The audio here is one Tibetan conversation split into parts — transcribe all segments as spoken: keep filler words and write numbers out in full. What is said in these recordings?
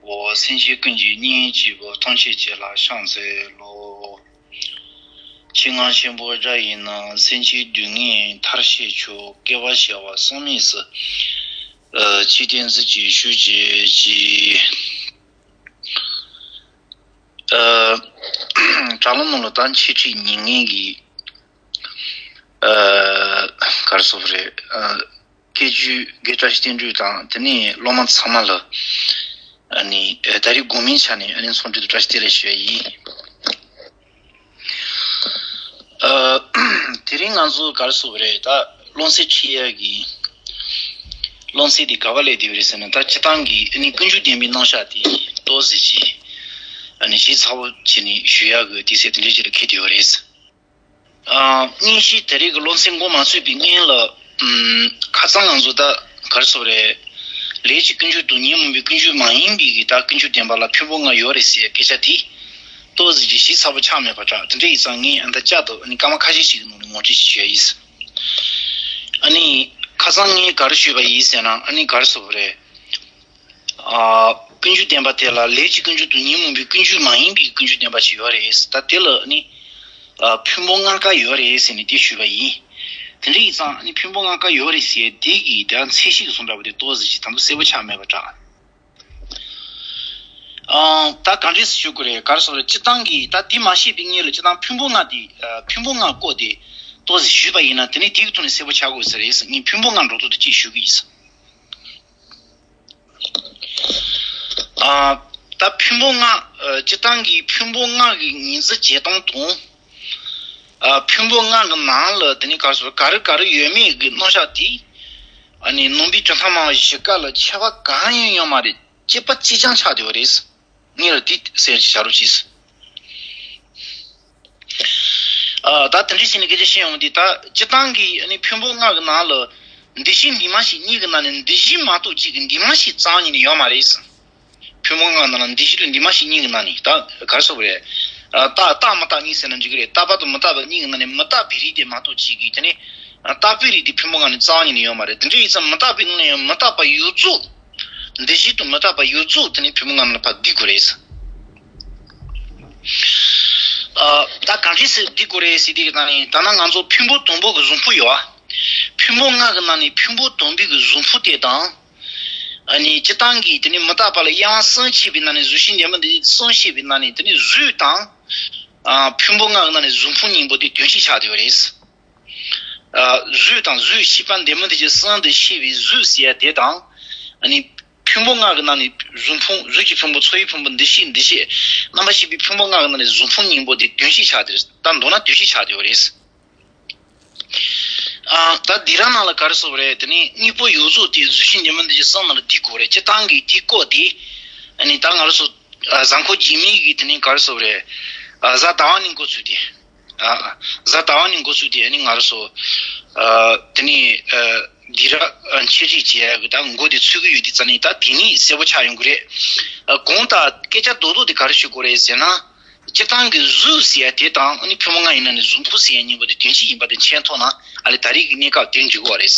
བོ། སེམས་ཅན་ཀུན་གྱི་གཉེན་གཅིག་པུ། ཐམས་ཅད་ཀྱི་ལ་ཕྱག་འཚལ་ལོ། ཆེས་ངག་ཆེན་པོ་སྒྲ་ཡིས་ན། སེམས་ཅན་སྡུག་བསྔལ་མཐར་བྱེད་ཆོས། བསྐལ་པ་བྱེ་བ་བསམ་མེད་སུ། ཨ། ཆོས་ཐམས་ཅད་ཀྱི་ཆོས་ཀྱི་ཆོས། ཨ། དྲ་ལམ་ནང་ལ་ད་འཆད་ཁྲིད་ཉན་མཁན་གྱི། ཨ། ག་རེ་ཟེར་དགོས་རེད། ཨ། སྐད་སྒྱུར་དགེ་བཀྲ་ཤིས་བསྟན་འགྲོ་དང་དེ་ནས་སློབ་མ་ཚང་མ་ལ། ཨ་ནི་ད་རེས་དགོང་མོའི་ཆ་ནས་ཨ་ནི་ཚོགས་འདུ་དེ་བཀྲ་ཤིས་བདེ་ལེགས་ཞུ་ཡ་ཡིན། ཨ། དེ་རིང་ང་ཚོ་ག་རེ་ཟེར་དགོས་རེད། ད་སློབ་ཚན་ཁྲིད་ཡ་གི་སློབ་ཚན་དེ་ག་པར་སླེབས་བསྡད་ཡོད་རེད་ཟེར་ན། ད་སྤྱིར་བཏང་གི་ཨ་ནི་ཀུན་འབྱུང་བདེན་པའི་རྣམ་གཞག་དེ་ཏོག་ཙམ་ཅིག་ཨ་ནི་ཞིབ་ཚགས་པོ་བྱས་ནས་ཞུ་ཡ་གི་དུས་ཚོད་དེ་འདྲ་ཅིག་ལ་འཁེལ་བསྡད་ཡོད་རེད། ཨ། དངོས་གཞི་དེ་རིང་གི་སློབ་ཚན་འགོ་མ་ཚུགས་པའི་སྔོན་ལ། ཨམ། ཁ་སང་ང་ཚོ་ད་ག་རེ་ཟེར་དགོས་རེད། ལས་ཀྱི་ཀུན་འབྱུང་དང་ཉོན་མོངས་པའི་ཀུན་འབྱུང་མ་ཡིན་པའི་གི་ད་ཀུན་འབྱུང་བདེན་པ་ལ་ཕུང་པོ་ལྔ་ཡོད་རེད་ཟེར་སྐད་ཆ་དེ་ཏོག་ཙམ་ཅིག་ཞིབ་ཚགས་པོ་ཆགས་མེད་པ་འདྲ། དེ་འདྲ་ཡིན་ཙང་ངས་ཨ་ད་བསྐྱར་དུ་ཨ་ནི་སྐར་མ་ཁ་ཤས་ཤིག་གི་ནང་ནས་ངོ་སྤྲོད་ཞིག་ཞུ་ཡ་ཡིན། ཨ་ནི་ཁ་སང་ངས་ག་རེ་ཞུས་པ་ཡིན་ཟེར་ན། ཨ་ནི་ག་རེ་ཟེར་དགོས་རེད། ཨ། ཀུན་འབྱུང་བདེན་པ་དེ་ལ་ལས་ཀྱི་ཀུན་འབྱུང་དང་ཉོན་མོངས་པའི་ཀུན་འབྱུང་མ་ཡིན་པའི་ཀུན་འབྱུང་བདེན་པ་ཞིག་ཡོད་རེད། ད་དེ་ལ་ནི། ཨ། ཕུང་པོ་ལྔ་ཀ་ཡོད་རེད་ཟེར་ནས་དེ་ཞུས་པ་ཡིན། དེ་འདྲ་ཡིན་ཙང་ནི་ཕུང་པོ་ལྔ་ཀ་ཡོད་རེད་ཟེར་དེ་གི་ད་ཚད་གཞི་གི་གསུང་འདྲ་པོ་དེ་ཏོག་ཙམ་ཅིག་དང་པོ་གསལ་པོ་ཆགས་མེད་པ་འདྲ། ཨང་། ད་གང་འདྲས་སེ་ཞུ་དགོས་རེད། ག་རེ་ཟེར་དགོས་རེད། སྤྱིར་བཏང་གི་ད་དེ་མ་ཤེས་པའི་སྔོན་ལ་སྤྱིར་བཏང་ཕུང་པོ་ལྔ་དེ། ཨ། ཕུང་པོ་ལྔ་སྐོར་དེ་ཏོག་ཙམ་ཞུས་པ་ཡིན་ན་དེ་ནས་དེ་གི་ཐོག་ནས་གསལ་པོ་ཆགས་དགོས་ས་རེད། ངས་ཕུང་པོ་ལྔ་འགྲོ་ཐོག་ཏུ་གཅིག་ཞུ་གི་ཡིན། ཨ། ད་ཕུང་པོ་ལྔ། ཨ། སྤྱིར་བཏང་གི་ཕུང་པོ་ལྔ་གི་ངོས་འཛིན་བྱེད་སྟངས་དང་། ཨ། ཕུང་པོ་ལྔ་གི་ནང་ལ་དེ་ནས་ག་རེ་ཟེར་དགོས་རེད། ག་རེ་ག་རེ་ཡོད་མེད་ཀྱི་རྣམ་གཞག་དེ། ཨ་ནི་ནང་པའི་གྲུབ་མཐའ་སྨྲ་བ་བཞི་ཀ་ལ་ཁྱད་པར་གང་ཡང་ཡོད་མ་རེད། གཅིག་པ་གཅིག་རྐྱང་ཆགས་བསྡད་པ་རེད། ངས་ལ་དེ་གསལ་བཤད་བྱ་རོགས་གྱིས། ཨ། ད་དེ་འདྲ་བྱས་ནས་སྐད་ཆ་བཤད་ཡོང་དུས། ད་སྤྱིར་བཏང་གི་ཨ་ནི་ཕུང་པོ་ལྔ་གི་ནང་ལ་འདུ་ཤེས་འདུས་མ་བྱས་གཉིས་ཀྱི་ནང་ནས་འདུ་བྱེད་མ་གཏོགས་གཅིག་གི་འདུས་མ་བྱས་རྩ་བ་ཉིད་ནས་ཡོད་མ་རེད། ཕུང་པོ་ལྔ་ནང་ལ་འདུ་བྱེད་དང་འདུས་མ་བྱས་གཉིས་ཀྱི་ནང་ནས། ད་ག་རེ་ཟེར་དགོས་རེད། ཨ། རྟག་རྟག་མི་རྟག་གཉིས་ཟེར་ན་འགྲིག་གི་རེད། རྟག་པ་དང་མི་རྟག་པ་གཉིས་ཀྱི་ནང་ནས་མི་རྟག་པའི་རིགས་དེ་མ་གཏོགས་གཅིག་གི་དེ་ནས་རྟག་པའི་རིགས་དེ་ཕུང་པོ་ལྔ་ནས་རྩ་བ་ཉིད་ནས་ཡོད་མ་རེད། དེ་འདྲ་ཡིན་ཙང་མི་རྟག་པའི་ནང་ནས་ཡང་མི་རྟག་པ་ཡོངས་རྫོགས། འདུ་བྱེད་དང་མི་རྟག་པ་ཡོངས་རྫོགས་དེ་ནི་ཕུང་པོ་ལྔ་ནང་ལ་ཕར་བསྡུ་དགོས་རེད། ཨ། ད་གང་འདྲས་སེ་བསྡུ་དགོས་རེད་ཟེར་དུས་ཀྱི་ནང་ནས། ད་ནང་ང་ཚོ་ཕུང་པོ་དང་པོ་གི་གཟུགས་ཕུང་ཡོད་པ། ཕུང་པོ་ལྔ་གི་ནང་ནས་ཕུང་པོ་དང་པོའི་གི་གཟུགས་ཕུང་དེ་དང་། ཨ་ནི་སྤྱིར་བཏང་གི་དེ་ནི་མི་རྟག་པ་ལ་དབྱེ་བ་གསུམ་ཕྱེ་བའི་ནང་ནས། གཟུགས་ཅན་ལྡན་མིན་འདུ་བྱེད་གསུམ་ཕྱེ་བའི་ནང་ནས་དེ་ནི་གཟུགས་དང་། ཨ། ཕུང་པོ་ལྔ་གི་ནང་ནས་གཟུགས་ཕུང་གཉིས་པོ་དེ་དོན་གཅིག་ཆགས་བསྡད་པ་རེད། ཨ། གཟུགས་དང་གཟུགས་ཤེས་པ་ལྡན་མིན་འདུ་བྱེད་གསུམ་དུ་ཕྱེ་བའི་གཟུགས་ཟེར་ཡ་དེ་དང་། ཨ་ནི་ཕུང་པོ་ལྔ་གི་ནང་ནས་གཟུགས་ཕུང་། གཟུགས་ཀྱི་ཕུང་པོ། ཚོར་བའི་ཕུང་པོ། འདུ་ཤེས། འདུ་བྱེད། རྣམ་པར་ཤེས་པའི་ཕུང་པོ་ལྔ་གི་ནང་ནས་གཟུགས་ཕུང་གཉིས་པོ་དེ་དོན་གཅིག་ཆགས་ཏེ། ད་མདོར་ན་དོན་གཅིག་ཆགས་ཏེ་ཡོད་རེད། ཨ། ད་འདི་རང་ནང་ལ་ག་རེ་ཟེར་དགོས་རེད། དེ་ནི་དངོས་པོ་ཡོངས་རྫོགས་དེ་གཟུགས་ཅན་ལྡན་མིན་འདུ་བྱེད་གསུམ་ནང་ལ་བསྡུ་དགོས་རེད། སྤྱིར་བཏང་གི་དེའི་སྐོར་དེ། ཨ་ནི་ད་ང་རང་ཚོ། ཨ། གཟའ་འཁོར་རྗེས་མའི་གི་དེ་ནི་ག་རེ་ཟེར་དགོས་རེད། ཨ། གཟའ་ཟླ་བ་ནས་འགོ་ཚུགས་ཏེ། ཨ། གཟའ་ཟླ་བ་ནས་འགོ་ཚུགས་ཏེ་ཨ་ནི་ང་རང་ཚོ། ཨ། དེ་ནི། ཨ། འདི་ར། ཨ། འཆད་ཁྲིད་བྱེད་ཡ་གི་ད་འགོ་དེ་ཚུགས་ཀྱི་ཡོད་དུས་ཙ་ནི་ད་དེ་ནི་གསལ་པོ་ཆགས་ཡོང་གི་རེད། ཨ། གོང་དུ་སྐད་ཆ་རྡོག་རྡོག་དེ་ག་རེ་ཞུ་དགོས་རེད་ཟེར་ན། སྤྱིར་བཏང་གི་གཟུགས་ཟེར་ཡ་དེ་དང་ཨ་ནི་ཕུང་པོ་ལྔ་ཡི་ནང་ནས་གཟུགས་ཕུང་ཟེར་ཡ་གཉིས་པོ་དེ་དོན་གཅིག་ཡིན་པ་དེ་མཁྱེན་ཐུབ་ན། ཨ་ལས་ད་རེས་ཀྱི་གནས་སྐབས་དེར་འགྲིག་གི་རེད།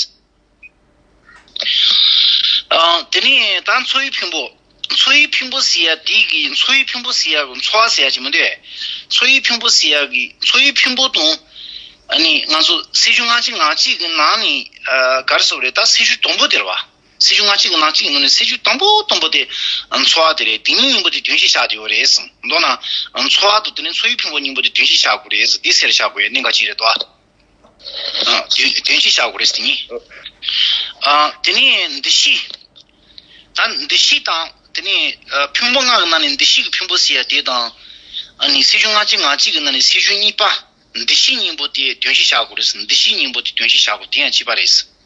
ཨ། དེ་ནས་ད་ཚོར་བའི་ཕུང་པོ། ཚོར་བའི་ཕུང་པོ་ཟེར་ཡ་དེ་གི། ཚོར་བའི་ཕུང་པོ་ཟེར་ཡ་གི་ཚོར་བ་ཟེར་ཡ་ཅིག་མི་འདུག་གས། ཚོར་བའི་ཕུང་པོ་ཟེར་ཡ་གི། ཚོར་བའི་ཕུང་པོ་དང་། ཨ་ནི་ང་ཚོ་སེམས་བྱུང་ལྔ་བཅུ་ང་གཅིག་གི་ནང་ནས། ཨ། ག་རེ་ཟེར་དགོས་རེད། ད་སེམས་བྱུང་དང་པོ་དེ་རེད་པ། སེམས་བྱུང་ལྔ་བཅུ་ང་གཅིག་གི་ནང་ནས་སེམས་བྱུང་དང་པོ་དང་པོ་དེ། ཨ། ཚོར་བ་དེ་རེད། དེ་གཉིས་གཉིས་པོ་དེ་དོན་གཅིག་ཆགས་བསྡད་ཡོད་རེད་གསུངས། མདོར་ན། ཨ། ཚོར་བ་དང་དེ་ནས་ཚོར་བའི་ཕུང་པོ་གཉིས་པོ་དེ་དོན་གཅིག་ཆགས་དགོས་རེད་ཟེར། དེ་གསལ་ཆགས་དགོས་ཡ་གནད་འགག་ཅིག་རེད་དོ། ཨ། དོན་དོན་གཅིག་ཆགས་དགོས་རེད་ཟེར་དེ་གཉིས། ཨ། དེ་ནས་འདུ་ཤེས། ད་འདུ་ཤེས་དང་དེ་ནས། ཨ། ཕུང་པོ་ལྔ་གི་ནང་ནས་འདུ་ཤེས་ཀྱི་ཕུང་པོ་ཟེར་ཡ་དེ་དང་། ཨ་ནི་སེམས་བྱུང་ལྔ་བཅུ་ང་གཅིག་གི་ནང་ནས་སེམས་བྱུང་གཉིས་པ། འདུ་ཤེས་གཉིས་པོ་དེ་དོན་གཅིག་ཆགས་དགོས་རེད་ཟེར། འདུ་ཤེས་གཉིས་པོ་དེ་དོན་གཅིག་ཆགས་དགོས། དེ་ཡང་གཅིག་པ་རེད་ཟེར།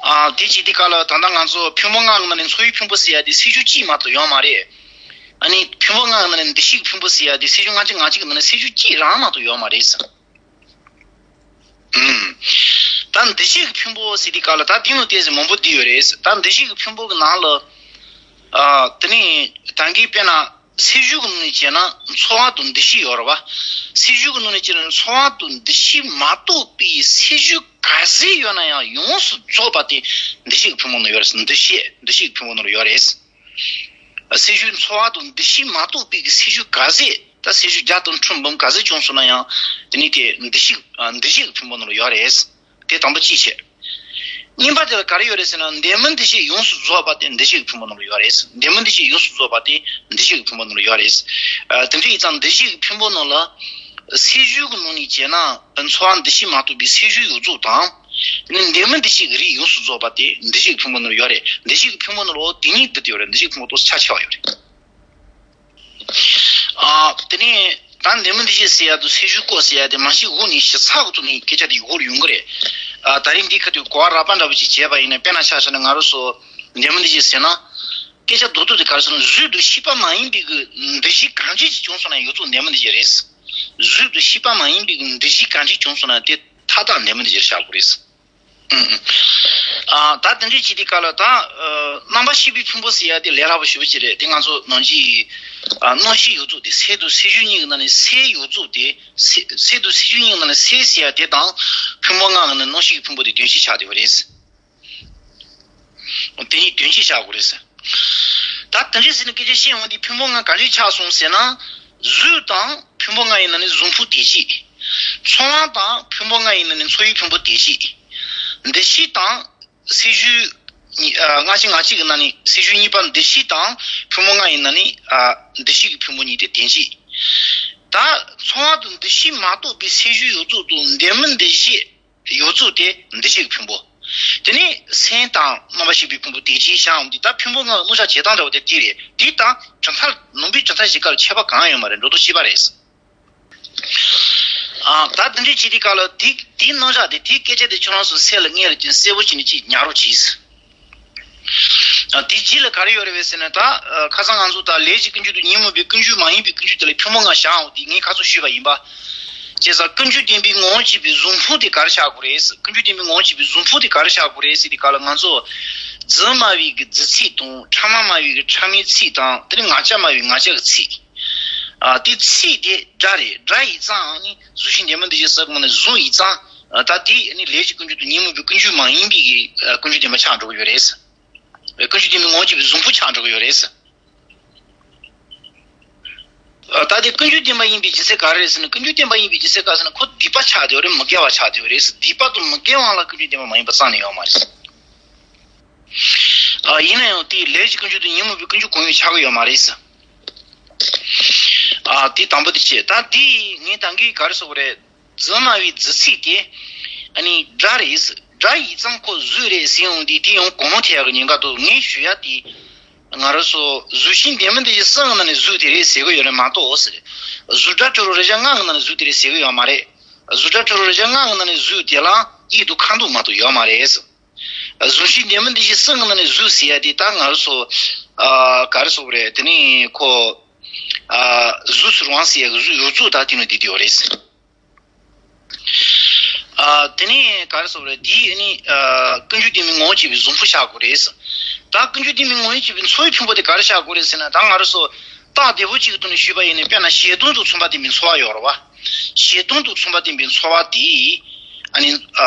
ཨ། དེ་བྱེད་དུས་སྐབས་ལ་ད་ལྟ་ང་ཚོ་ཕུང་པོ་ལྔ་གི་ནང་ནས་ཚོར་བའི་ཕུང་པོ་ཟེར་ཡ་དེ་སེམས་བྱུང་གཅིག་མ་གཏོགས་ཡོད་མ་རེད། ཨ་ནི་ཕུང་པོ་ལྔ་གི་ནང་ནས་འདུ་ཤེས་ཀྱི་ཕུང་པོ་ཟེར་ཡ་དེ་སེམས་བྱུང་ལྔ་བཅུ་ང་གཅིག་གི་ནང་ནས་སེམས་བྱུང་གཅིག་རང་མ་གཏོགས་ཡོད་མ་རེད་ཟེར། ཨུམ། ད་འདུ་ཤེས་ཀྱི་ཕུང་པོ་ཟེར་དུས་སྐབས་ལ་ད་དེ་ནང་ཏོག་ཙམ་མང་པོ་བསྡུས་ཡོད་རེད། ད་འདུ་ཤེས་ཀྱི་ཕུང་པོ་གི་ནང་ལ། ཨ། དེ་ནི་ད་གིན་དཔེར་ན། སེམས་བྱུང་གི་ནང་ནས་བྱས་ན་ཚོར་བ་དང་འདུ་ཤེས་ཡོད་རེད་པ། སེམས་བྱུང་གི་ནང་ནས་བྱས་ན་ཚོར་བ་དང་འདུ་ཤེས་མ་གཏོགས་པའི་སེམས་བྱུང་ག་ཚད་ཡོད་ན་ཡང་ཡོངས་སུ་རྫོགས་པ་དེ་འདུ་ཤེས་ཀྱི་ཕུང་པོ་ནང་ཡོད་རེད། འདུ་ཤེས། འདུ་ཤེས་ཀྱི་ཕུང་པོ་ནང་ལ་ཡོད་རེད། སེལ་ཤུལ་ཚོར་བ་དང་འདུ་ཤེས་མ་གཏོགས་པའི་གི་སེལ་ཤུལ་ག་ཚད། ད་སེལ་ཤུལ་བརྒྱ་དང་ཁྲི་འབུམ་ག་ཚད་བྱུང་སོང་ན་ཡང་། དེ་ནི་དེ་འདུ་ཤེས་ཨ་འདུ་ཤེས་ཀྱི་ཕུང་པོ་ནང་ལ་ཡོད་རེད། དེ་དང་པོ་གཅིག་བྱས། གཉིས་པ་དེ་ལ་ག་རེ་ཡོད་རེད་ཟེར་ན། འདས་མ་འདུ་བྱེད་ཡོངས་སུ་རྫོགས་པ་དེ་འདུ་ཤེས་ཀྱི་ཕུང་པོ་ནང་ལ་ཡོད་རེད། འདས་མ་འདུ་བྱེད་ཡོངས་སུ་རྫོགས་པ་དེ་འདུ་ཤེས་ཀྱི་ཕུང་པོ་ནང་ལ་ཡོད་རེད། ཨ་དེ་འདྲ་ཡིན་ཙང་འདུ་བྱེད་ཀྱི་ཕུང་པོ་ནང་ལ། སེལ་ཤུལ་གྱི་ནང་ནས་བྱས་ན་ཚོར་བ་འདུ་ཤེས་མ་གཏོགས་པའི་སེལ་ཤུལ་ཡོངས་རྫོགས་དང་། དེ་ནས་འདས་མ་འདུ་བྱེད་ཀྱི་རིགས་ཡོངས་སུ་རྫོགས་པ་དེ་འདུ་བྱེད་ཀྱི་ཕུང་པོ་ནང་ལ་ཡོད་རེད། འདུ་བྱེད་ཀྱི་ཕུང་པོ་ནང་ལ་འོ་དེ་གཉིས་བསྡུས་ཏེ་ཡོད་རེད། འདུ་བྱེད་ཀྱི་ཕུང་པོ་ཏོག་ཙམ་ཆ་ཆེ་བ་ཡོད་རེད། ཨ། དེ་ནས་ད་འདས་མ་འདུ་བྱེད་ཟེར་ཡ་དང་སེལ་ཤུལ་སྐོར་ཟེར་ཡ་དེ་མ་གཞི་འོག་ནས་ཞིབ་ཚགས་ཀྱི་ཐོག་ནས་སྐད་ཆ་དེ་འོག་ལ་ཡོང་གི་རེད། ཨ། ད་རིང་འདི་ཁ་ཐུག་གོ་བ་རགས་པ་འདྲ་པོ་ཅིག་བྱས་པ་ཡིན་ན། དཔེར་ན་ཆ་བཞག་ན་ང་རང་ཚོ་འདས་མ་འདུ་བྱེད་ཟེར་ན། སྐད་ཆ་རྡོག་རྡོག་དེ་ག་རེ་ཟེར་ན། གཟུགས་དང་ཤེས་པ་མ་ཡིན་པའི་གི་འདུ་ཤེས་གང་ཅི་ཅིག་བྱུང་སོང་ན་ཡོངས་རྫོགས་འདས་མ་འདུ་བྱེད་རེད། གཟུགས་དང་ཤེས་པ་མ་ཡིན་པའི་གི་འདུ་ཤེས་གང་ཅི་བྱུང་སོང་ན་དེ་མཐའ་དག་འདས་མ་འདུ་བྱེད་བཞག་དགོས་རེད། ཨ། ད་དེ་འདྲའི་བྱས་དུས་སྐབས་ལ་ད། ཨ། རྣམ་པར་ཤེས་པའི་ཕུང་པོ་ཟེར་ཡ་དེ་ལས་སླ་པོ་ཞེ་པོ་ཅིག་རེད། དེ་ང་ཚོ་ནང་གི། ཨ། རྣམ་ཤེས་ཡོངས་རྫོགས་དེ། སེལ་དང་སེལ་ཤུལ་གཉིས་ཀྱི་ནང་ནས་སེལ་ཡོངས་རྫོགས་དེ། སེལ་སེལ་དང་སེལ་ཤུལ་གཉིས་ཀྱི་ནང་ནས་སེལ་ཟེར་ཡ་དེ་དང་ཕུང་པོ་ལྔ་གི་ནང་ནས་རྣམ་ཤེས་ཀྱི་ཕུང་པོ་དེ་དོན་གཅིག་ཆགས་བསྡད་པ་རེད། དེ་གཉིས་དོན་གཅིག་ཆགས་དགོས་རེད། ད་དེ་འདྲ་ཟེར་ནས་སྐད་ཆ་བཤད་འོང་དུས་ཕུང་པོ་ལྔ་ག་འདྲས་ཆགས་སོང་ཟེར་ན། གཟུགས་དང་ཕུང་པོ་ལྔ་ཡི་ནང་ནས་གཟུགས་ཕུང་དེ་གཅིག། ཚོར་བ་དང་ཕུང་པོ་ལྔ་ཡི་ནང་ནས་ཚོར་བའི་ཕུང་པོ་དེ་གཅིག། འདུ་ཤེས་དང་སེལ་ཤུལ་གཉིས། ཨ། སྔ་ཕྱི་ང་གཅིག་གི་ནང་ནས་སེལ་ཤུལ་གཉིས་པ་འདུ་ཤེས་དང་ཕུང་པོ་ལྔ་ཡི་ནང་ནས། ཨ། འདུ་ཤེས་ཀྱི་ཕུང་པོ་གཉིས་དེ་དོན་གཅིག། ད་ཚོར་བ་དང་འདུ་ཤེས་མ་གཏོགས་པའི་སེལ་ཤུལ་ཡོངས་རྫོགས་དང་འདས་མ་འདུ་བྱེད་ཡོངས་རྫོགས་དེ་འདུ་བྱེད་ཀྱི་ཕུང་པོ། དེ་ནས་སེམས་དང་རྣམ་པར་ཤེས་པའི་ཕུང་པོ་དེ་གཅིག་བཞག་འོང་དུས། ད་ཕུང་པོ་ལྔ་གི་རྣམ་གཞག་བྱེད་སྟངས་འདྲ་བོ་དེ་དེ་རེད། དེ་དང་གྲུབ་མཐའ་ལུང་པའི་གྲུབ་མཐའ་བཞི་ཀ་ལ་ཁྱད་པར་གང་ཡང་ཡོད་མ་རེད། འགྲོ་ལྡོག་གཅིག་པ་རེད། ཨ། ད་དེ་འདྲའི་བྱས་དུས་སྐབས་ལ་དེ་དེའི་རྣམ་གཞག་དེ། དེའི་སྐད་ཆ་དེ་ཁྱོད་རང་ཚོ་སེམས་ལ་ངེས་ལ་ཅིག་གསལ་པོ་བྱས་ནས་ཅིག་ཉར་རོགས་གྱིས། ཨ། དེའི་རྗེས་ལ་ག་རེ་ཡོད་རེད་པས་ཟེར་ན། ད། ཨ། ཁ་སང་ང་ཚོ་ད་ལས་ཀྱི་ཀུན་འབྱུང་དང་ཉོན་མོངས་པའི་ཀུན་འབྱུང་མ་ཡིན་པའི་ཀུན་འབྱུང་དེ་ལ་ཕུང་པོ་ལྔ་བཞག་འོང་དུས། ངས་ཁ་སང་ཞུས་པ་ཡིན་པ། བྱས་ཙང་ཀུན་འབྱུང་བདེན་པའི་ངོ་བོ་བྱས་པའི་གཟུགས་ཕུང་དེ་ག་རེ་ཆགས་དགོས་རེད། ཀུན་འབྱུང་བདེན་པའི་ངོ་བོ་བྱས་པའི་གཟུགས་ཕུང་དེ་ག་རེ་ཆགས་དགོས་རེད་ཟེར་དུས་སྐབས་ལ། ང་ཚོ་རྫུས་སྨྲ་བའི་གི་རྫུས་ཚིག་དང་། ཕྲ་མ་སྨྲ་བའི་གི་ཕྲ་མའི་ཚིག་དང་། དེ་ནས་ང་རྒྱལ་སྨྲ་བའི་ང་རྒྱལ་གྱི་ཚིག། ཨ། དེ་ཚིག་དེ་སྒྲ་རེད། སྒྲ་ཡིན་ཙང་ནི་གཟུགས་ཤིང་འདས་མ་འདུ་བྱེད་ཟེར་གོ་ནི་གཟུགས་ཡིན་ཙང་། ཨ། ད་དེ་ནི་ལས་ཀྱི་ཀུན་འབྱུང་དང་ཉོན་མོངས་པའི་ཀུན་འབྱུང་མ་ཡིན་པའི་གི། ཨ། ཀུན་འབྱུང་བདེན་པ་ཆགས་འགྲོ་གི་ཡོད་རེད། ཀུན་འབྱུང་བདེན་པའི་ངོ་བོ་བྱས་པའི་གཟུགས་ཕུང་ཆགས་འགྲོ་གི་ཡོད་རེད། ཨ། ད་དེ་ཀུན་འབྱུང་བདེན་པ་ཡིན་པའི་རྒྱུ་མཚན་ག་རེ་རེད་ཟེར་ན། ཀུན་འབྱུང་བདེན་པ་ཡིན་པའི་རྒྱུ་མཚན་ག་རེ་ཟེར་ན། ཁོ་སྡིག་པ་ཆགས་བསྡད་པ་རེད། མི་དགེ་བ་ཆགས་བསྡད་པ་རེད། སྡིག་པ་དང་མི་དགེ་བ་ལ་ཀུན་འབྱུང་བདེན་པ་མ་ཡིན་པ་རྩ་ནས་ཡོད་མ་རེད། ཨ། ཡིན་ན་ཡང་དེ་ལས་ཀྱི་ཀུན་འབྱུང་དང་ཉོན་མོངས་པའི་ཀུན་འབྱུང་གང་ཡང་ཆགས་ཀྱི་ཡོད་མ་རེད། ཨ། དེ་དང་པོ་དེ་བྱས། ད་དེ་ངས་ད་གིན་ག་རེ་ཟེར་དགོས་རེད། རྫུས་སྨྲ་བའི་རྫུས་ཚིག་དེ་ཨ་ནི་སྒྲ་རེད། སྒྲ་ཡིན་ཙང་ཁོ་གཟུགས་རེད་ཟེར་འོང་དུས། དེ་ཡང་གོ་ནོར་ཐེབས་ཡག་གི་ཉེན་ཁ་འདུག། ངས་ཞུ་ཡ་དེ། ང་རང་ཚོ་གཟུགས་ཤིང་འདས་མ་འདུ་བྱེད་གསུམ་གི་ནང་ནས་གཟུགས་དེ་རེད་ཟེར་གི་ཡོད་རེད་མ་གཏོགས་ཟེར། གཟུགས་སྒྲ་དྲི་རོ་རེག་བྱ་ལྔ་གི་ནང་ནས་གཟུགས་དེ་རེད་ཟེར་གི་ཡོད་མ་རེད། གཟུགས་སྒྲ་དྲི་རོ་རེག་བྱ་ལྔ་གི་ནང་ནས་གཟུགས་དེ་ལ་དབྱིབས་དང་ཁ་དོག་མ་གཏོགས་ཡོད་མ་རེད། གཟུགས་ཤིང་འདས་མ་འདུ་བྱེད་གསུམ་གི་ནང་ནས་གཟུགས་ཟེར་ཡ་དེ་ད་ང་རང་ཚོ། ཨ། ག་རེ་ཟེར་དགོས་རེད། དེ་ནི་ཁོ། ཨ། གཟུགས་སུ་རུང་བ་ཟེར་ཡ་གི་གཟུགས་ཡོངས་རྫོགས་ད་དེ་ནི་དེ་དེ་ཡོད་རེད། ཨ། དེ་ནས་ག་རེ་ཟེར་དགོས་རེད། དེ་ནི། ཨ། ཀུན་འབྱུང་བདེན་པའི་ངོ་བོ་བྱས་པའི་གཟུགས་ཕུང་ཆགས་དགོས་རེད། ད་ཀུན་འབྱུང་བདེན་པའི་ངོ་བོ་བྱས་པའི་ཚོར་བའི་ཕུང་པོ་དེ་ག་རེ་ཆགས་དགོས་རེད་ཟེར་ན། ད་ང་རང་ཚོ་སྟབས་བདེ་པོ་གཅིག་གི་ཐོག་ནས་ཞུས་པ་ཡིན་ན། དཔེར་ན་ཞེ་སྡང་དང་མཚུངས་པ་ལྡན་པའི་ཚོར་བ་ཡོད་རེད་བ། ཞེ་སྡང་དང་མཚུངས་པ་ལྡན་པའི་ཚོར་བ་དེ། ཨ་ནི། ཨ།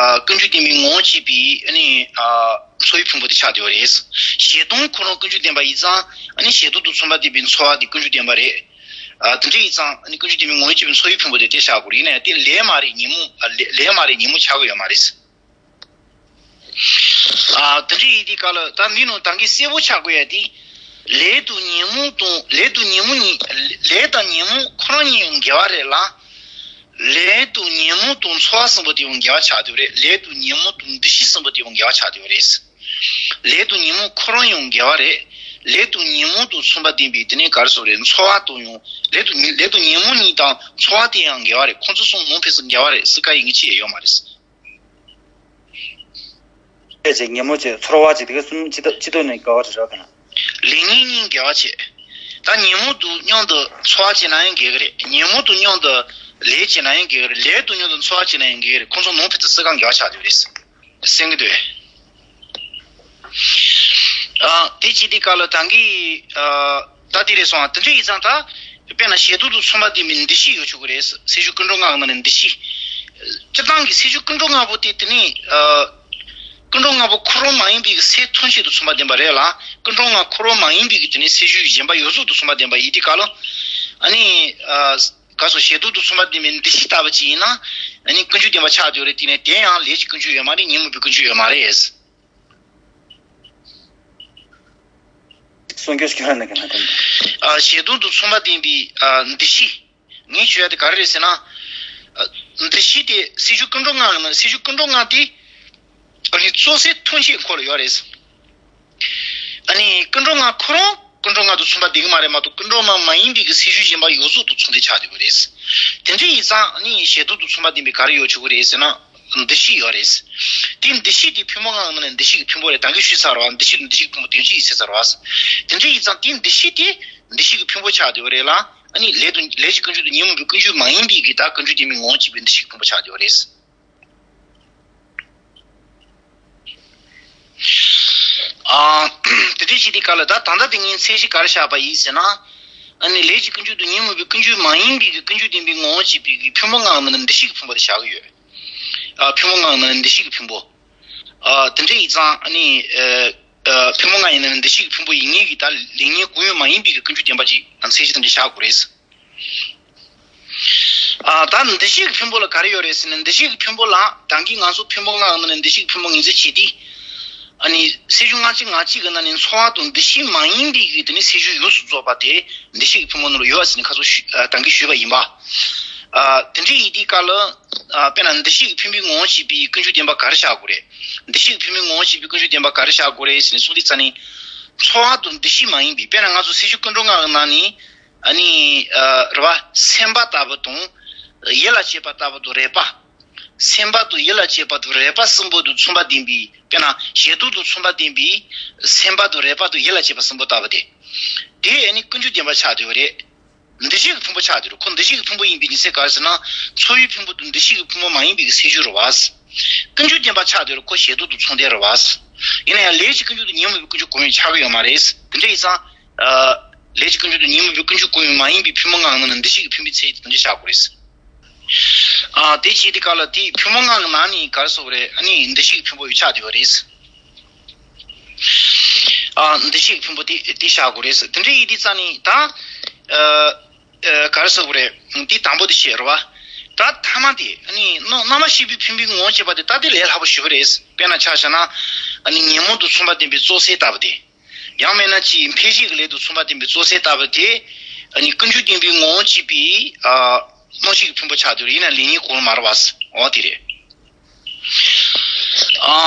ཀུན་འབྱུང་བདེན་པའི་ངོ་བོ་བྱས་པའི། ཨ་ནི། ཨ། ཚོར་བའི་ཕུང་པོ་དེ་ཆགས་བསྡད་ཡོད་རེད། ཞེ་སྡང་ཁོ་རང་ཀུན་འབྱུང་བདེན་པ་ཡིན་ཙང་། ཨ་ནི་ཞེ་སྡང་དང་མཚུངས་པ་ལྡན་པའི་ཚོར་བ་དེ་ཀུན་འབྱུང་བདེན་པ་རེད། ཨ། དེ་འདྲ་ཡིན་ཙང་ཨ་ནི་ཀུན་འབྱུང་བདེན་པའི་ངོ་བོ་བྱས་པའི་ཚོར་བའི་ཕུང་པོ་དེ་དེ་ཆགས་དགོས་རེད། ཡིན་ན་ཡང་དེ་ལས་མ་རེད། ཉོན་མོངས། ཨ། ལས་ལས་མ་རེད། ཉོན་མོངས་ཆགས་ཀྱི་ཡོད་མ་རེད། ཨ། དེ་འདྲ་ཡིན་དུས་སྐབས་ལ་ད་འདི་ནང་ད་གིན་གསལ་པོ་ཆགས་དགོས་ཡ་དེ། ལས་དང་ཉོན་མོངས་དང་། ལས་དང་ཉོན་མོངས་གཉིས། ལས་དང་ཉོན་མོངས་ཁོ་རང་གཉིས་ཡང་འགལ་བ་རེད་ལ། ལས་དང་ཉོན་མོངས་དང་ཚོར་བ་གསུམ་པོ་དེ་ཡང་འགལ་བ་ཆགས་བསྡད་པ་རེད། ལས་དང་ཉོན་མོངས་དང་འདུ་ཤེས་གསུམ་པོ་དེ་ཡང་འགལ་བ་ཆགས་བསྡད་པ་རེད། ལས་དང་ཉོན་མོངས་ཁོ་རང་ཡང་འགལ་བ་རེད། ལས་དང་ཉོན་མོངས་དང་མཚུངས་པ་ལྡན་པའི་དེ་ནས་ག་རེ་ཟེར་དགོས་རེད། ཚོར་བ་དང་ཡང་། ལས་དང་ལས་དང་ཉོན་མོངས་གཉིས་དང་ཚོར་བ་དེ་ཡང་འགལ་བ་རེད། ཁོང་ཚོ་གསུམ་མུ་མཐུད་དུ་འགལ་བ་རེད་ཟེར་ག་ཡི་གེ་གཅིག་ཡང་ཡོད་མ་རེད། ལས་བྱེད་ཉོན་མོངས་བྱེད་ཚོར་བ་བྱེད་དེ་ག་གསུམ་སྤྱི་ལྡོག་སྤྱི་ལྡོག་ནས་འགལ་བ་རེད་རོགས་ག་ན། ལས་ཉོན་གཉིས་འགལ་བ་བྱེད། ད་ཉོན་མོངས་དང་མཉམ་དུ་ཚོར་བ་བྱེད་ན་ཡང་འགལ་གི་རེད། ཉོན་མོངས་དང་མཉམ་དུ་ལས་བྱེད་ན་ཡང་འགལ་གི་རེད། ལས་དང་མཉམ་དུ་ཚོར་བ་བྱེད་ན་ཡང་འགལ་གི་རེད། ཁོང་ཚོ་མུ་མཐུད་དུ་སེལ་ག་འགལ་བ་ཆགས་བསྡད་པ་རེད། སེང་གེ་དོད། ཨ། དེ་བྱེད་དུས་སྐབས་ལ་ད་གིན། ཨ། ད་དེ་རེད་སོང་། དེ་འདྲ་ཡིན་ཙང་ད། དཔེར་ན་ཞེ་སྡང་དང་མཚུངས་པ་ལྡན་པའི་འདུ་ཤེས་ཡོད་ཆོག་གི་རེད། སེལ་ཤུལ་ཀུན་འགྲོ་ལྔ་གི་ནང་ནས་འདུ་ཤེས། སྤྱིར་བཏང་གི་སེལ་ཤུལ་ཀུན་འགྲོ་ལྔ་པོ་དེ་དེ་ནི། ཨ། ཀུན་འགྲོ་ལྔ་པོ་འཁོར་བ་མ་ཡིན་པའི་གི་སའི་མཐུན་ཕྱོགས་དང་མཚུངས་པ་ལྡན་པ་རེད་ལ། ཀུན་འགྲོ་ལྔ་འཁོར་བ་མ་ཡིན་པའི་གི་དེ་ནི་སའི་གཞུང་གཞན་པ་ཡོངས་རྫོགས་དང་མཚུངས་པ་ལྡན་པ་ཡིན་དུས་སྐབས་ལ། ཨ་ནི། ཨ། ག་སོགས་ཞེ་སྡང་དང་མཚུངས་པ་ལྡན་པའི་འདུ་ཤེས་ལྟ་བུ་ཅིག་ཡིན་ན། ཨ་ནི་ཀུན་འབྱུང་བདེན་པ་ཆགས་བསྡད་ཡོད་རེད། དེ་ནི་དེ་ཡང་ལས་ཀྱི་ཀུན་འབྱུང་ཡོད་མ་རེད། ཉོན་མོངས་པའི་ཀུན་འབྱུང་ཡོད་མ་རེད། གསུང་རྒྱུ་ཞིག་ལ་ནི་ག་ན་དེ། ཨ། ཞེ་སྡང་དང་མཚུངས་པ་ལྡན་པའི། ཨ། འདུ་ཤེས། ངས་ཞུ་ཡ་དེ་ག་རེ་རེད་ཟེར་ན། ཨ། འདུ་ཤེས་དེ་སེམས་བྱུང་ཀུན་འགྲོ་ལྔ་ཡིན་ན། སེམས་བྱུང་ཀུན་འགྲོ་ལྔ་དེ། ཨ་ནི་གཙོ་སའི་མཐུན་ཕྱོགས་ཁོ་ལ་ཡོད་རེད། ཨ་ནི་ཀུན་འགྲོ་ལྔ་ཁོ་རང་ཀུན་འགྲོ་ལྔ་དང་མཚུངས་པ་ལྡན་གྱི་མ་རེད་མ་གཏོགས། ཀུན་འགྲོ་ལྔ་མ་ཡིན་པའི་གི་སེམས་བྱུང་གཞན་པ་ཡོངས་རྫོགས་དང་མཚུངས་ཏེ་ཆགས་བསྡད་པ་རེད། དེ་འདྲ་ཡིན་ཙང་ཨ་ནི་ཞེ་སྡང་དང་མཚུངས་པ་ལྡན་པའི་ག་རེ་ཡོད་ཆོག་གི་རེད་ཟེར་ན། འདུ་ཤེས་ཡོད་རེད། དེ་འདུ་ཤེས་དེ་ཕུང་པོ་ལྔ་ནང་ནས་འདུ་ཤེས་ཀྱི་ཕུང་པོ་རེད། ད་གིན་ཞུས་ཚར་བ། འདུ་ཤེས་དང་འདུ་ཤེས་ཀྱི་ཕུང་པོ་དོན་གཅིག་ཡིན་ཟེར་ཚར་བ། དེ་འདྲ་ཡིན་ཙང་དེ་འདུ་ཤེས་དེ་འདུ་ཤེས་ཀྱི་ཕུང་པོ་ཆགས་བསྡད་པ་རེད་ལ། ཨ་ནི་ལས་དང་ལས་ཀྱི་ཀུན་འབྱུང་དང་ཉོན་མོངས་པའི་ཀུན་འབྱུང་མ་ཡིན་པའི་གི་ད་ཀུན་འབྱུང་ལྡན་པའི་ངོ་བོ་གཅིག་པའི་འདུ་ཤེས་ཀྱི་ཕུང་པོ་ཆགས་བསྡད་པ་རེད། ཨ། དེ་འདྲ་བྱེད་དུས་སྐབས་ལ་ད་ད་ལྟ་དེ་ངས་ཚད་གཞི་ག་རེ་བཞག་པ་ཡིན་ཟེར་ན། ཨ་ནི་ལས་ཀྱི་ཀུན་འབྱུང་དང་ཉོན་མོངས་པའི་ཀུན་འབྱུང་མ་ཡིན་པའི་གི་ཀུན་འབྱུང་ལྡན་པའི་ངོ་བོ་གཅིག་པའི་གི་ཕུང་པོ་ལྔ་ནང་ནས་འདུ་ཤེས་ཀྱི་ཕུང་པོ་དེ་བཞག་གི་ཡོད། ཨ། ཕུང་པོ་ལྔ་ནང་ནས་འདུ་ཤེས་ཀྱི་ཕུང་པོ། ཨ། དེ་འདྲ་ཡིན་ཙང་ཨ་ནི། ཨ། ཨ། ཕུང་པོ་ལྔ་ཡིན་ན་འདུ་ཤེས་ཀྱི་ཕུང་པོ་ཡིན་ངེས་ཀྱི་ད་ལས་ཉོན་གང་ཡང་མ་ཡིན་པའི་གི་ཀུན་འབྱུང་བདེན་པ་ཅིག་ཚད་གཞི་དེ་འདྲ་བཞག་དགོས་རེད། ཨ། ད་འདུ་ཤེས་ཀྱི་ཕུང་པོ་ལ་ག་རེ་ཡོད་རེད་ཟེར་ན། འདུ་ཤེས་ཀྱི་ཕུང་པོ་ལ་ད་གིན་ང་ཚོ་ཕུང་པོ་ལྔ་ནང་ནས་འདུ་ཤེས་ཀྱི་ཕུང་པོ་ངོས་འཛིན་བྱེད་དུས། ཨ་ནི་སེམས་བྱུང་ལྔ་བཅུ་ང་གཅིག་གི་ནང་ནས་ཚོར་བ་དང་འདུ་ཤེས་མ་ཡིན་པའི་གི་དེ་ནི་སེམས་བྱུང་ཡོངས་སུ་རྫོགས་པ་དེ་འདུ་ཤེས་ཀྱི་ཕུང་པོ་ནང་ལ་ཡོད་ཟེར་ནས་ཁ་སང་ཞུ། ཨ། ད་གིན་ཞུས་པ་ཡིན་པ། ཨ། དེ་འདྲ་ཡིན་དུས་སྐབས་ལ། ཨ། དཔེར་ན་འདུ་ཤེས་ཀྱི་ཕུང་པོའི་ངོ་བོ་གཅིག་པའི་ཀུན་འབྱུང་བདེན་པ་ག་རེ་བཞག་དགོས་རེད། འདུ་ཤེས་ཀྱི་ཕུང་པོའི་ངོ་བོ་གཅིག་པའི་ཀུན་འབྱུང་བདེན་པ་ག་རེ་བཞག་དགོས་རེད་ཟེར་ནས་གསུངས་དུས་ཙ་ནི། ཚོར་བ་དང་འདུ་ཤེས་མ་ཡིན་པའི། དཔེར་ན་ང་ཚོ་སེམས་བྱུང་ཀུན་འགྲོ་ལྔ་གི་ནང་ནས། ཨ་ནི། ཨ། རེད་པ། སེམས་པ་ལྟ་བུ་དང་། ཡིད་ལ་བྱེད་པ་ལྟ་བུ་དང་རེག་པ། སེམས་པ་དང་ཡིད་ལ་བྱེད་པ་དང་རེག་པ་གསུམ་པོ་དང་མཚུངས་པ་ལྡན་པའི། དཔེར་ན་ཞེ་སྡང་དང་མཚུངས་པ་ལྡན་པའི་སེམས་པ་དང་རེག་པ་དང་ཡིད་ལ་བྱེད་པ་གསུམ་པོ་ལྟ་བུ་དེ། དེ་ཨ་ནི་ཀུན་འབྱུང་བདེན་པ་ཆགས་བསྡད་པ་རེད། འདུ་ཤེས་ཀྱི་ཕུང་པོ་ཆགས་བསྡད་རེད། ཁོ་འདུ་ཤེས་ཀྱི་ཕུང་པོ་ཡིན་པའི་ཉིན་མཚན་ག་རེ་ཟེར་ན། ཚོར་བའི་ཕུང་པོ་དང་འདུ་ཤེས་ཀྱི་ཕུང་པོ་མ་ཡིན་པའི་སེམས་བྱུང་རེད་པ། ཀུན་འབྱུང་བདེན་པ་ཆགས་བསྡད་རེད། ཁོ་ཞེ་སྡང་དང་མཚུངས་ལྡན་རེད་པ། ཡིན་ན་ཡང་ལས་ཀྱི་ཀུན་འབྱུང་དང་ཉོན་མོངས་པའི་ཀུན་འབྱུང་གང་ཡང་ཆགས་ཀྱི་ཡོད་མ་རེད། དེ་འདྲ་ཡིན་ཙང་། ཨ། ལས་ཀྱི་ཀུན་འབྱུང་དང་ཉོན་མོངས་པའི་ཀུན་འབྱུང་གང་ཡང་མ་ཡིན་པའི་ཕུང་པོ་ལྔ་ནང་ནས་འདུ་ཤེས་ཀྱི་ཕུང་པོའི་ཚད་དེ་འདྲ་བཞག་དགོས་རེད། ཨ། དེ་བྱེད་དུས་སྐབས་ལ་དེའི་ཕུང་པོ་ལྔ་གི་ནང་ནས་ག་རེ་ཟེར་དགོས་རེད། ཨ་ནི་འདུ་ཤེས་ཀྱི་ཕུང་པོ་ཡོད་ཆགས་བསྡད་པ་རེད། ཨ། འདུ་ཤེས་ཀྱི་ཕུང་པོ་དེ་དེ་བཞག་དགོས་རེད། དེ་འདྲ་ཡིན་དུས་ཙ་ནི་ད། ཨ། ཨ། ག་རེ་ཟེར་དགོས་རེད། དེ་དང་པོ་དེ་བྱས་རེད་པ། ད་ཐ་མ་དེ་ཨ་ནི་རྣམ་རྣམ་པར་ཤེས་པའི་ཕུང་པོའི་ངོ་བོ་བྱས་པ་དེ། ད་དེ་ལས་སླ་པོ་ཞེ་པོ་རེད། དཔེར་ན་ཆ་བཞག་ན། ཨ་ནི་ཉོན་མོངས་དང་མཚུངས་པ་ལྡན་པའི་བཙོག་ཟས་ལྟ་བུ་དེ། ཡང་མིན་ན་ཅིག་འཕེལ་བྱེད་ཀྱི་ལས་དང་མཚུངས་པ་ལྡན་པའི་བཙོག་ཟས་ལྟ་བུ་དེ། ཨ་ནི་ཀུན་འབྱུང་བདེན་པའི་ངོ་བོ་གཅིག་པའི། ཨ། རྣམ་ཤེས་ཀྱི་ཕུང་པོ་ཆགས་བསྡད་རེད། ཡིན་ན་ལས་ཉོན་གང་ཡང་མ་རེད་པ། འོ་དེ་རེད། ཨ།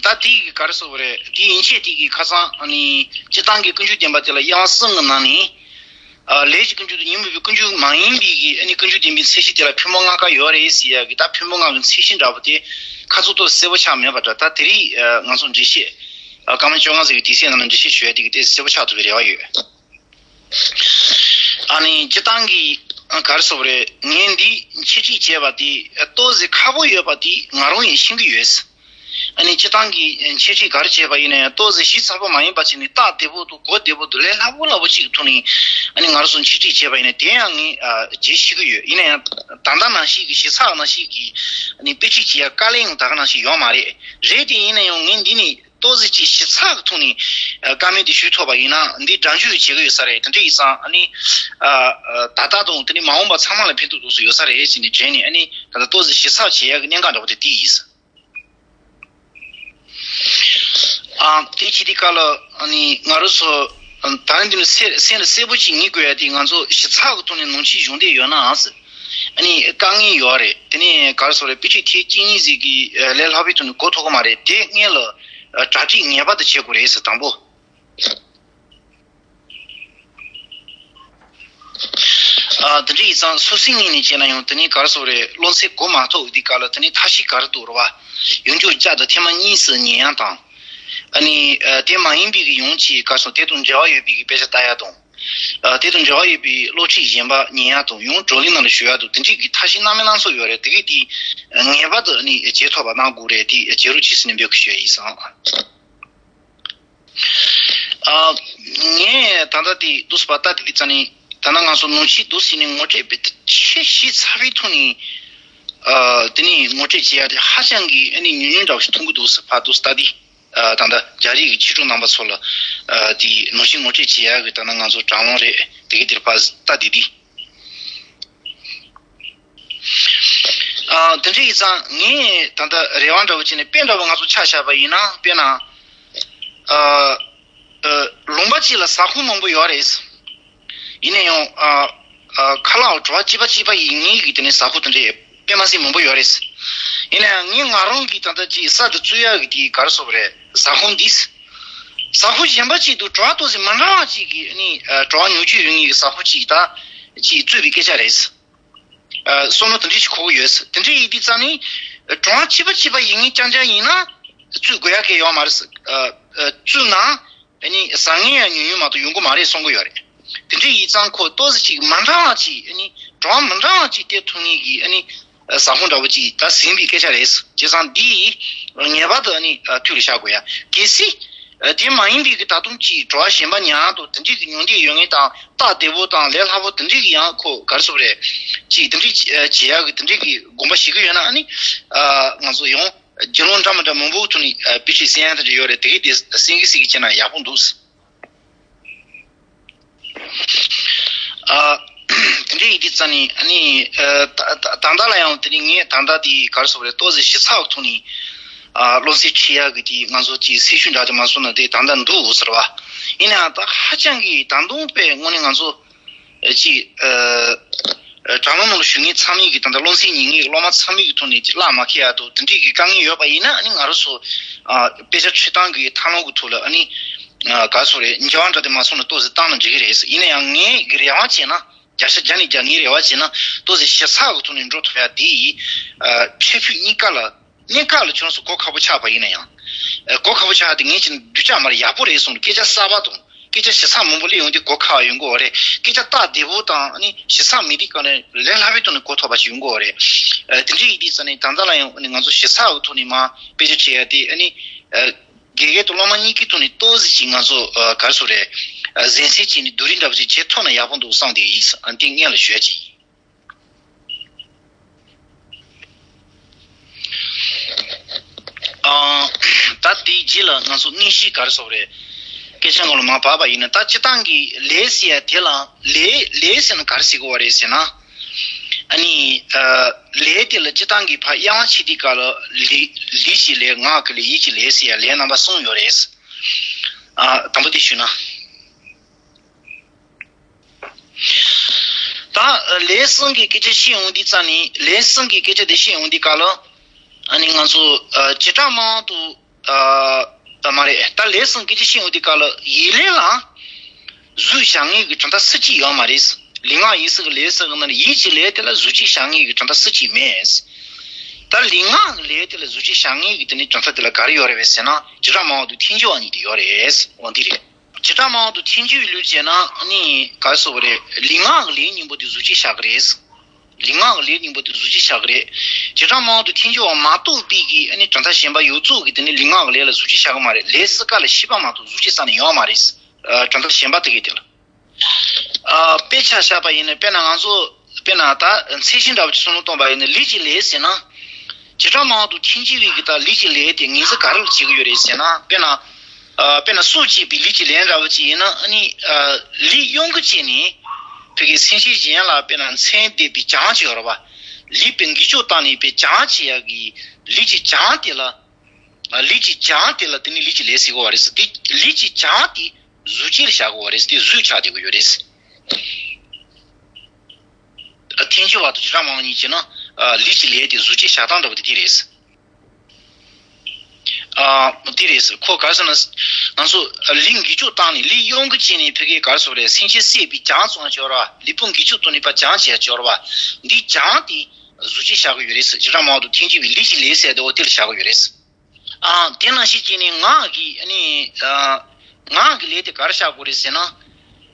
ད་དེ་གི་ག་རེ་ཟེར་དགོས་རེད། དེ་ཡན་ཆད་དེ་གི་ཁ་སང་ཨ་ནི་སྤྱིར་བཏང་གི་ཀུན་འབྱུང་བདེན་པ་དེ་ལ་དབྱེ་བ་གསུམ་གྱི་ནང་ནས། ཨ། ལས་ཀྱི་ཀུན་འབྱུང་དང་ཉོན་མོངས་པའི་ཀུན་འབྱུང་མ་ཡིན་པའི་གི་ཨ་ནི་ཀུན་འབྱུང་བདེན་པའི་ཚད་གཞི་དེ་ལ་ཕུང་པོ་ལྔ་ཀ་ཡོད་རེད་ཟེར་ཡ་གི། ད་ཕུང་པོ་ལྔ་གི་ཚད་གཞི་འདྲ་པོ་དེ་ཁ་ཚུགས་ཏོག་གསལ་པོ་ཆགས་མེད་པ་འདྲ། ད་དེ་རིང་ང་ཚོ་འགྲེལ་བཤད། ཨ། སྐར་མ་བཅོ་ལྔ་ཙམ་གྱི་དུས་ཚོད་ནང་ལ་འགྲེལ་བཤད་ཞུ་ཡ་དེ་གི་དེ་གསལ་པོ་ཆགས་ཐུབ་པའི་རེ་བ་ཡོད། ཨ་ནི་སྤྱིར་བཏང་གི་ག་རེ་ཟེར་དགོས་རེད། ངས་འདི་འཆད་ཁྲིད་བྱས་པ་དེ་ཏོག་ཙམ་ཁག་པོ་ཡོད་པ་དེ་ང་རང་ཡང་ཤེས་ཀྱི་ཡོད། ཨ་ནི་སྤྱིར་བཏང་གི་འཆད་ཁྲིད་ག་རེ་བྱས་པ་ཡིན་ན་ཡང་ཏོག་ཙམ་ཞིབ་ཚགས་པོ་མ་ཡིན་པ་བྱས་ནས་རྟགས་བདེ་པོ་དང་གོ་བདེ་པོ་དང་ལས་སླ་པོ་སླ་པོ་གཅིག་གི་ཐོག་ནས་ཨ་ནི་ང་རང་ཚོ་འཆད་ཁྲིད་བྱས་པ་ཡིན་ན་དེ་ཡང་ངས་ཨ་བརྗེད་ཤེས་ཀྱི་ཡོད། ཡིན་ན་ཡང་ད་ལྟ་ནང་བཞིན་གྱི་ཞིབ་ཚགས་ནང་བཞིན་གྱི་ཨ་ནི་དཔེ་ཁྲིད་བྱེད་ཡ་དཀའ་ལས་ཡང་ད་ག་ནང་བཞིན་ཡོད་མ་རེད། རེད་དེ་ཡིན་ན་ཡང་ངས་འདི་ནས་ཏོག་ཙམ་ཅིག་ཞིབ་ཚགས་ཀྱི་ཐོག་ནས་ཨ་བཀའ་མོལ་དེ་ཞུ་ཐུབ་པ་ཡིན་ན་འདི་སྒྲ་འཇུག་བྱེད་ཀྱི་ཡོད་ས་རེད། དེ་འདྲ་ཡིན་ཙང་ཨ་ནི་ཨ་ཨ་ད་ལྟ་དང་དེ་ནས་མ་འོངས་པ་ཚང་མ་ལ་ཕན་ཐོགས་ཏོག་ཙམ་ཡོད་ས་རེད་ཟེར་ནས་དྲན་ནས། ཨ་ནི་ད་ལྟ་ཏོག་ཙམ་ཞིབ་ཚགས་བྱེད་ཡ་གི་གནད་འགག་འདྲ་པོ་དེ་དེ་ཡིན། ཨ། དེ་བྱེད་དུས་སྐབས་ལ་ཨ་ནི་ང་རང་ཚོ་ད་རིང་འདི་ནས་སེམས་སེམས་ལ་གསལ་པོ་ཅིག་ངེས་དགོས་ཡ་དེ། ང་ཚོ་ཞིབ་ཚགས་ཀྱི་ཐོག་ནས་ནང་ཆོས་སྦྱོང་བསྡད་ཡོད་ནའང་ཟེར། ཨ་ནི་དཀའ་ངལ་ཡོད་རེད། དེ་ནས་ག་རེ་ཟེར་དགོས་རེད། དཔེ་ཁྲིད་ཐེངས་གཅིག་གཉིས་ཟིག་གིས་ལས་སླ་པོའི་ཐོག་ནས་གོ་ཐུབ་ཀྱི་མ་རེད། དེ་སྔོན་ལ་གྲ་སྒྲིག་ངེས་པར་དུ་བྱེད་དགོས་རེད་ཟེར། དང་པོ། ཨ། དེ་འདྲ་ཡིན་ཙང་སོ་སོའི་ངོས་ནས་བྱས་ན་ཡང་དེ་ནས་ག་རེ་ཟེར་དགོས་རེད། སློབ་ཚན་གོ་མ་ཐུབ་དུས་སྐབས་ལ་དེ་ནས་ཐབས་ཤེས་ག་རེ་འདུག་རེད་པ། ཡོངས་རྫོགས་བརྒྱ་དང་ཐེངས་མ་གཉིས་སུ་ཉན་ཡ་དང་། ཨ་ནི་ཨ་དེ་མ་ཡིན་པའི་གི་ཡང་ཅིག་ག་རེ་ཟེར། དེ་དང་འབྲེལ་བ་ཡོད་པའི་གི་དཔེ་ཆ་ལྟ་ཡ་དང་། ཨ་དེ་དང་འབྲེལ་བ་ཡོད་པའི་སློབ་ཁྲིད་གཞན་པ་ཉན་ཡ་དང་། ཡང་བགྲོ་གླེང་ནང་ལ་ཞུགས་ཡ་དང་། དེ་འདྲའི་གི་ཐབས་ཤེས་སྣ་མིན་སྣ་ཚོགས་ཡོད་རེད། དེ་གི་དེ་ངེས་པར་དུ་ཨ་ནི་བྱེད་ཐུབ་པ་གནང་དགོས་རེད། དེ་བྱེད་རོགས་བྱེད་ཟེར་ནས་འབོད་སྐུལ་ཞུ་ཡ་ཡིན་ཙང་། ཨ། ངས་ད་ལྟ་དེ་འདུག་སེ་བལྟ་དེ་དུས་ཙ་ནས། ད་ལྟ་ང་ཚོ་ནང་ཆོས་འདུག་སེ་ནས་ངོ་སྤྲོད་པའི་ཆེས་ཞིབ་ཚགས་པའི་ཐོག་ནས། ཨ་དེ་ནས་ངོ་སྤྲོད་བྱེད་ཡ་དེ་ཧ་ཅང་གི་ཨ་ནི་ཉུང་ཉུང་འདྲ་བོ་ཞིག་མཐོང་གི་འདུག་ཟེར། ཕར་ཏོག་ཙམ་ལྟ་དུས། ཨ་ད་ལྟ་རྒྱ་རིགས་ཀྱི་ཕྱི་དྲོ་རྣམ་པ་ཚོ་ལ་ཨ་དེ་ནང་བཞིན་ངོ་སྤྲོད་བྱེད་ཡ་གི་ད་ལྟ་ང་ཚོ་དྲ་ལམ་རེད། དེ་གི་དེར་ཕར་ལྟ་དེ་དུས། ཨ་དེ་འདྲ་ཡིན་ཙང་ངས་ད་ལྟ་རེ་བ་འདྲ་བོ་བྱས་ནས། དཔེ་འདྲ་བོ་ང་ཚོ་ཆ་བཞག་པ་ཡིན་ན། དཔེར་ན་ཨ་ཨ་ལུང་པ་གཅིག་ལ་ཟ་ཁང་མང་པོ་ཡོད་རེད། ཡིན་ན་ཡང་ཨ་ཨ་ཁ་ལག་བྲོ་བ་གཅིག་པ་གཅིག་པ་ཡིན་ངེས་ཀྱི་དེ་ནས་ཟ་ཁང་དེ་འདྲ་དཔེ་མ་སྲིད་མང་པོ་ཡོད་རེད། ཡིན་ན་ཡང་ངས་ང་རང་གི་ད་ལྟ་ཅིག་གསར་དུ་བཙུགས་ཡག་གི་དེ་ག་རེ་ཟེར་དགོས་རེད། ཟ་ཁང་འདི། ཟ་ཁང་གཞན་པ་གཅིག་ཏུ་བྲོ་བ་ཏོག་ཙམ་མི་འདྲ་བ་གཅིག་གི་ཨ་ནི་ཨ་བྲོ་བ་ཉོ་རྒྱུ་ཡོད་ངེས་ཀྱི་ཟ་ཁང་གཅིག་ད་ཅིག་བཙུགས་པའི་སྐད་ཆ་རེད། ཨ་བསམ་བློ་དེ་འདྲ་ཞིག་འཁོར་གྱི་ཡོད། དེ་འདྲ་ཡིན་དུས་ཙང་ནི། གྲོང་གཅིག་པ་གཅིག་པ་ཡིན་ངེས་རྐྱང་རྐྱང་ཡིན་ན། བཙུགས་དགོས་ཡ་གང་ཡང་ཡོད་མ་རེད། ཨ་ཨ་བཙུགས་ན་ཨ་ནི་ཟ་མཁན་ཡང་ཉུང་ཉུང་མ་གཏོགས་ཡོང་གི་མ་རེད་བསམ་གྱི་ཡོད་རེད། དེ་འདྲ་ཡིན་ཙང་ཁོ་ཏོག་ཙམ་ཅིག་མི་འདྲ་བ་ཅིག་ཨ་ནི་གྲོང་མི་འདྲ་བ་ཅིག་སྟེར་ཐུབ་ངེས་ཀྱི་ཨ་ནི་ཟ་ཁང་འདྲ་བོ་ཅིག་ད་ཟིན་པའི་སྐད་ཆ་རེད། བྱས་ཙང་འདི་ངེས་པར་དུ་ཨ་ནི་ཐུགས་ལ་བཞག་དགོས་ཡ། གལ་སྲིད། ཨ་དེ་མ་ཡིན་པའི་གི་ད་དུང་ཅིག་བྲོ་བ་གཞན་པ་ཉར་དང་དེ་འདྲའི་གི་ཉོ་འདོད་ཡོད་མཁན་དང་། སྟབས་བདེ་པོ་དང་ལས་སླ་པོ་དེ་འདྲའི་གི་ཡང་ཁོ་ག་རེ་ཟེར་དགོས་རེད། ཅིག་དེ་འདྲའི་བྱེད་ཡག་གི་དེ་འདྲའི་གི་དགོངས་པ་བཞེས་ཀྱི་ཡོད་ན། ཨ་ནི་ཨ་ང་ཚོ་ཡང་རྒྱུ་ནོར་འདྲ་མི་འདྲ་མང་པོ་ཐོག་ནས་ཨ་དཔེ་ཁྲིད་གསན་ཡ་དེ་འདྲ་ཡོད་རེད། དེ་གི་དེ་གསན་གི་གསན་གི་བྱས་ན་ཡག་པོ་འདུག། ཨ་དེ་འདྲ་ཡིན་དུས་ཙང་ནི་ཨ་ནི་ཨ་ད་ད་ད་ལྟ་ལ་ཡང་དེ་ནི་ངས་ད་ལྟ་དེ་ག་རེ་ཟེར་དགོས་རེད། ཏོག་ཙམ་ཞིབ་ཚགས་ཐོག་ནས་ཨ་བློ་འཚབ་ཆེ་ཡག་གི་དེ་ང་ཚོ་དེ་སེམས་ཤུགས་འདྲ་དེ་མ་སོང་ན་དེ་ད་ལྟ་འདུག་ཟེར་བ། ཡིན་ནའང་ད་ཧ་ཅང་གི་ད་དུང་དཔེ་དངོས་གནས་ང་ཚོ་ཨ་ཅིག་ཨ་ཨ་དྲ་ལམ་ནང་ལ་ཞུགས་མཁན་ཚང་མས་ཀྱི་ད་ལྟ་སློབ་ཚན་ཉན་མཁན་གྱི་སློབ་མ་ཚང་མས་ཀྱི་ཐོག་ནས་ཅིག་གླགས་མ་ཁེལ་ཡག་དང་དེ་འདྲའི་གི་དཀའ་ངལ་ཡོད་པ་ཡིན་ན། ཨ་ནི་ང་རང་ཚོ་ཨ་དཔེ་ཆ་ཁྲིད་སྟངས་ཀྱི་ཐབས་ལམ་གྱི་ཐོག་ལ་ཨ་ནི་ཨ་ག་རེ་ཟེར་དགོས་རེད། འགྱུར་བ་འདྲ་དེ་མ་སོང་ན་ཏོག་ཙམ་བཏང་ན་འགྲིག་གི་རེད། ཡིན་ན་ཡང་ངས་གི་རེ་བ་བྱས་ན། བརྒྱ་ཆ་བརྒྱ་ནས་བརྒྱ་ངས་རེ་བ་བྱས་ན་ཏོག་ཙམ་ཞིབ་ཚགས་ཀྱི་ཐོག་ནས་འགྲོ་ཐུབ་ཡ་དེ་ཡིས། ཨ་འཕྲལ་ཕུགས་གཉིས་ཀ་ལ། གནས་སྐབས་ལ་ཁྱོད་རང་ཚོ་གོ་ཁག་པོ་ཆགས་པ་ཡིན་ན་ཡང་། ཨ་གོ་ཁག་པོ་ཆགས་ཏེ་ངས་ཅིག་སྡུག་ཅག་མ་རེད། ཡག་པོ་རེད་གསུངས། སྐད་ཆ་གསར་པ་དང་སྐད་ཆ་ཞིབ་ཚགས་མང་པོ་སླེབས་ཡོང་དུས་གོ་ཁག་ཡོང་གི་ཡོད་རེད། སྐད་ཆ་སྟབས་བདེ་པོ་དང་ཨ་ནི་ཞིབ་ཚགས་མེད་དུས་ག་ནས་ལས་སླ་པོའི་ཐོག་ནས་གོ་ཐུབ་པ་ཞིག་ཡོང་གི་ཡོད་རེད། ཨ་དེ་འདྲ་ཡིན་དུས་ཙང་ནས་ད་ལྟ་ལ་ཡང་ཨ་ནི་ང་ཚོ་ཞིབ་ཚགས་ཀྱི་ཐོག་ནས་མར་དཔེ་ཆ་ཁྲིད་ཡ་དེ་ཨ་ནི་ཨ་དགེ་རྒན་དང་སློབ་མ་གཉིས་ཀའི་ཐོག་ནས་ཏོག་ཙམ་ཅིག་ང་ཚོ་ཨ་ག་རེ་ཟེར་དགོས་རེད། ཨ་གཟེངས་བསྟོད་བྱས་ནས་བསྡུར་རེས་འདྲ་པོ་ཅིག་བྱེད་ཐུབ་ན་ཡག་པོ་འདུག་བསམ་བསྡད་ཡིན། ཨ་འདི་སྔོན་ལ་ཞུ་ཡ་ཅིག་ཡིན། ཨ་ད་དེའི་རྗེས་ལ་ང་ཚོ་དངོས་གཞི་ག་རེ་ཟེར་དགོས་རེད། སྐད་ཆ་ངོ་ལ་མར་བབས་པ་ཡིན་ན། ད་སྤྱིར་བཏང་གི་ལས་ཟེར་ཡ་དེ་ལ། ལས་ལས་ཟེར་ན་ག་རེ་ཟེར་དགོས་པ་རེད་ཟེར་ན། ཨ་ནི་ཨ་ལས་དེ་ལ་སྤྱིར་བཏང་གི་ཕར་དབྱེ་བ་ཕྱེ་དུས་སྐབས་ལ་ལུས་ལུས་ཀྱི་ལས། ངག་གི་ལས། ཡིད་ཀྱི་ལས་ཟེར་ཡ་ལས་རྣམ་པ་གསུམ་ཡོད་རེད། ཨ་དང་པོ་དེ་ཞུས་ན། ད་ལས་གསུམ་གྱི་སྐད་ཆ་བཤད་ཡོང་དུས་ཙང་ནས། ལས་གསུམ་གྱི་སྐད་ཆ་དེ་བཤད་ཡོང་དུས་སྐབས་ལ། ཨ་ནི་ང་ཚོ་ཨ་བྱེ་བྲག་སྨྲ་བ་དང་། ཨ་ཨ་མ་རེད། ད་ལས་གསུམ་སྐད་ཆ་བཤད་ཡོང་དུས་སྐབས་ལ་ཡིད་ལས་ལ་གཟུགས་བཞག་མཁན་གྱི་གྲུབ་མཐའ་སུ་གཅིག་ཡོད་མ་རེད། ལུས་ངག་ཡིད་གསུམ་གྱི་ལས་གསུམ་གྱི་ནང་ནས་ཡིད་ཀྱི་ལས་དེ་ལ་གཟུགས་བྱད་བཞག་མཁན་གྱི་གྲུབ་མཐའ་སུ་གཅིག་མེད། ད་ལུས་ངག་གི་ལས་དེ་ལ་གཟུགས་བྱད་བཞག་མཁན་གྱི་དེ་ནི་གྲུབ་མཐའ་དེ་ལ་ག་རེ་ཡོད་རེད་པས་ཟེར་ན། བྱེ་བྲག་སྨྲ་བ་དང་ཐལ་འགྱུར་བ་གཉིས་དེ་ཡོད་རེད། འོ་འདི་རེད། བྱེ་བྲག་སྨྲ་བ་དང་ཐལ་འགྱུར་བའི་ལུགས་བྱས་ན་ནི་ག་རེ་ཟེར་དགོས་རེད། ལུས་ངག་གི་ལས་གཉིས་པོ་དེ་གཟུགས་བྱད་བཞག་གི་རེད། ལུས་ངག་གི་ལས་གཉིས་པོ་དེ་གཟུགས་བྱད་བཞག་གི་རེད། བྱེ་བྲག་སྨྲ་བ་དང་ཐལ་འགྱུར་བ་མ་གཏོགས་པའི་གི་ཨ་ནི་གྲུབ་མཐའ་གཞན་པ་ཡོངས་རྫོགས་ཀྱི་དེ་ནི་ལུས་ངག་གི་ལས་ལ་གཟུགས་བྱད་བཞག་གི་མ་རེད། ལས་སུ་ཀ་ལ་ཤེས་པ་མ་གཏོགས་གཟུགས་བྱད་རྩ་ནས་ཡོད་མ་རེད། ཨ་གྲུབ་མཐའ་གཞན་པ་དེ་གི་དེ་ལ། ཨ་དཔེ་ཆ་བཞག་པ་ཡིན་ན། དཔེར་ན་ང་ཚོ་དཔེར་ན་ད་ཚད་གཞི་འདྲ་བོ་ཅིག་བསམ་བློ་གཏོང་པ་ཡིན་ན། ལུས་ཀྱི་ལས་ཟེར་ན། བྱེ་བྲག་སྨྲ་བ་དང་ཐལ་འགྱུར་བའི་གི་ད་ལུས་ཀྱི་ལས་དེ་ངོས་འཛིན་ག་རེ་ལ་བྱེད་ཀྱི་ཡོད་རེད་ཟེར་ན། དཔེར་ན། ཨ་དཔེར་ན་སྲོག་བཅད་པའི་ལུས་ཀྱི་ལས་འདྲ་བོ་ཅིག་ཡིན་ན། ཨ་ནི་ཨ་ལུས་གཡོ་འགུལ་བྱས་ནས་ཕ་གི་སེམས་ཅན་གཞན་ལ་དཔེར་ན་མཚོན་བསྡད་པའི་གྱང་ཅིག་ཡོད་རེད་པ། ལུས་པོ་འགུལ་སྐྱོད་བཏང་ནས་པའི་གྱང་ཅིག་ཡ་གི་ལུས་ཀྱི་གྱང་དེ་ལ། ཨ་ལུས་ཀྱི་གྱང་དེ་ལ་དེ་ནི་ལུས་ཀྱི་ལས་ཟེར་གོ་བ་རེད་ཟེར། དེ་ལུས་ཀྱི་གྱང་དེ་གཟུགས་ཅན་ལ་བཞག་གོ་བ་རེད་ཟེར། དེ་གཟུགས་ཆགས་བསྡད་གོ་ཡོད་རེད་ཟེར། ཨ་ཐལ་འགྱུར་བ་དང་བྱེ་བྲག་སྨྲ་བ་གཉིས་བྱས་ན། ཨ་ལུས་ཀྱི་ལས་དེ་གཟུགས་ཅན་བཞག་སྟངས་འདྲ་བོ་དེ་དེ་རེད་ཟེར། ཨ་དེ་རེད་ཟེར། ཁོ་ག་རེ་ཟེར་ན། ང་ཚོ་ལུས་འགུལ་སྐྱོད་བཏང་ནས། ལུས་གཡོ་འགུལ་བྱས་ནས་ཕ་གི་ག་རེ་ཟེར་དགོས་རེད། སེམས་ཅན་བསད་པའི་གྱང་བཙོང་ཡ་ཅིག་ཡོད་རེད་པ། ལུས་པོ་འགུལ་སྐྱོད་བཏང་ནས་ཕར་གྱང་བྱེད་ཡ་ཅིག་ཡོད་རེད་པ། འདིའི་གྱང་དེ་གཟུགས་ཅན་བཞག་གི་ཡོད་རེད་ཟེར། བྱེ་བྲག་སྨྲ་བ་དང་ཐལ་འགྱུར་བའི་ལུས་ཀྱི་ལས་ཟེར་དེ་འོ་དེ་ལ་བཞག་གི་ཡོད་རེད་ཟེར། ཨ་དེ་ནང་བཞིན་བྱས་ནས་ངག་གི་ཨ་ནི་ཨ་ངག་གི་ལས་དེ་ག་རེ་བཞག་དགོས་རེད་ཟེར་ན།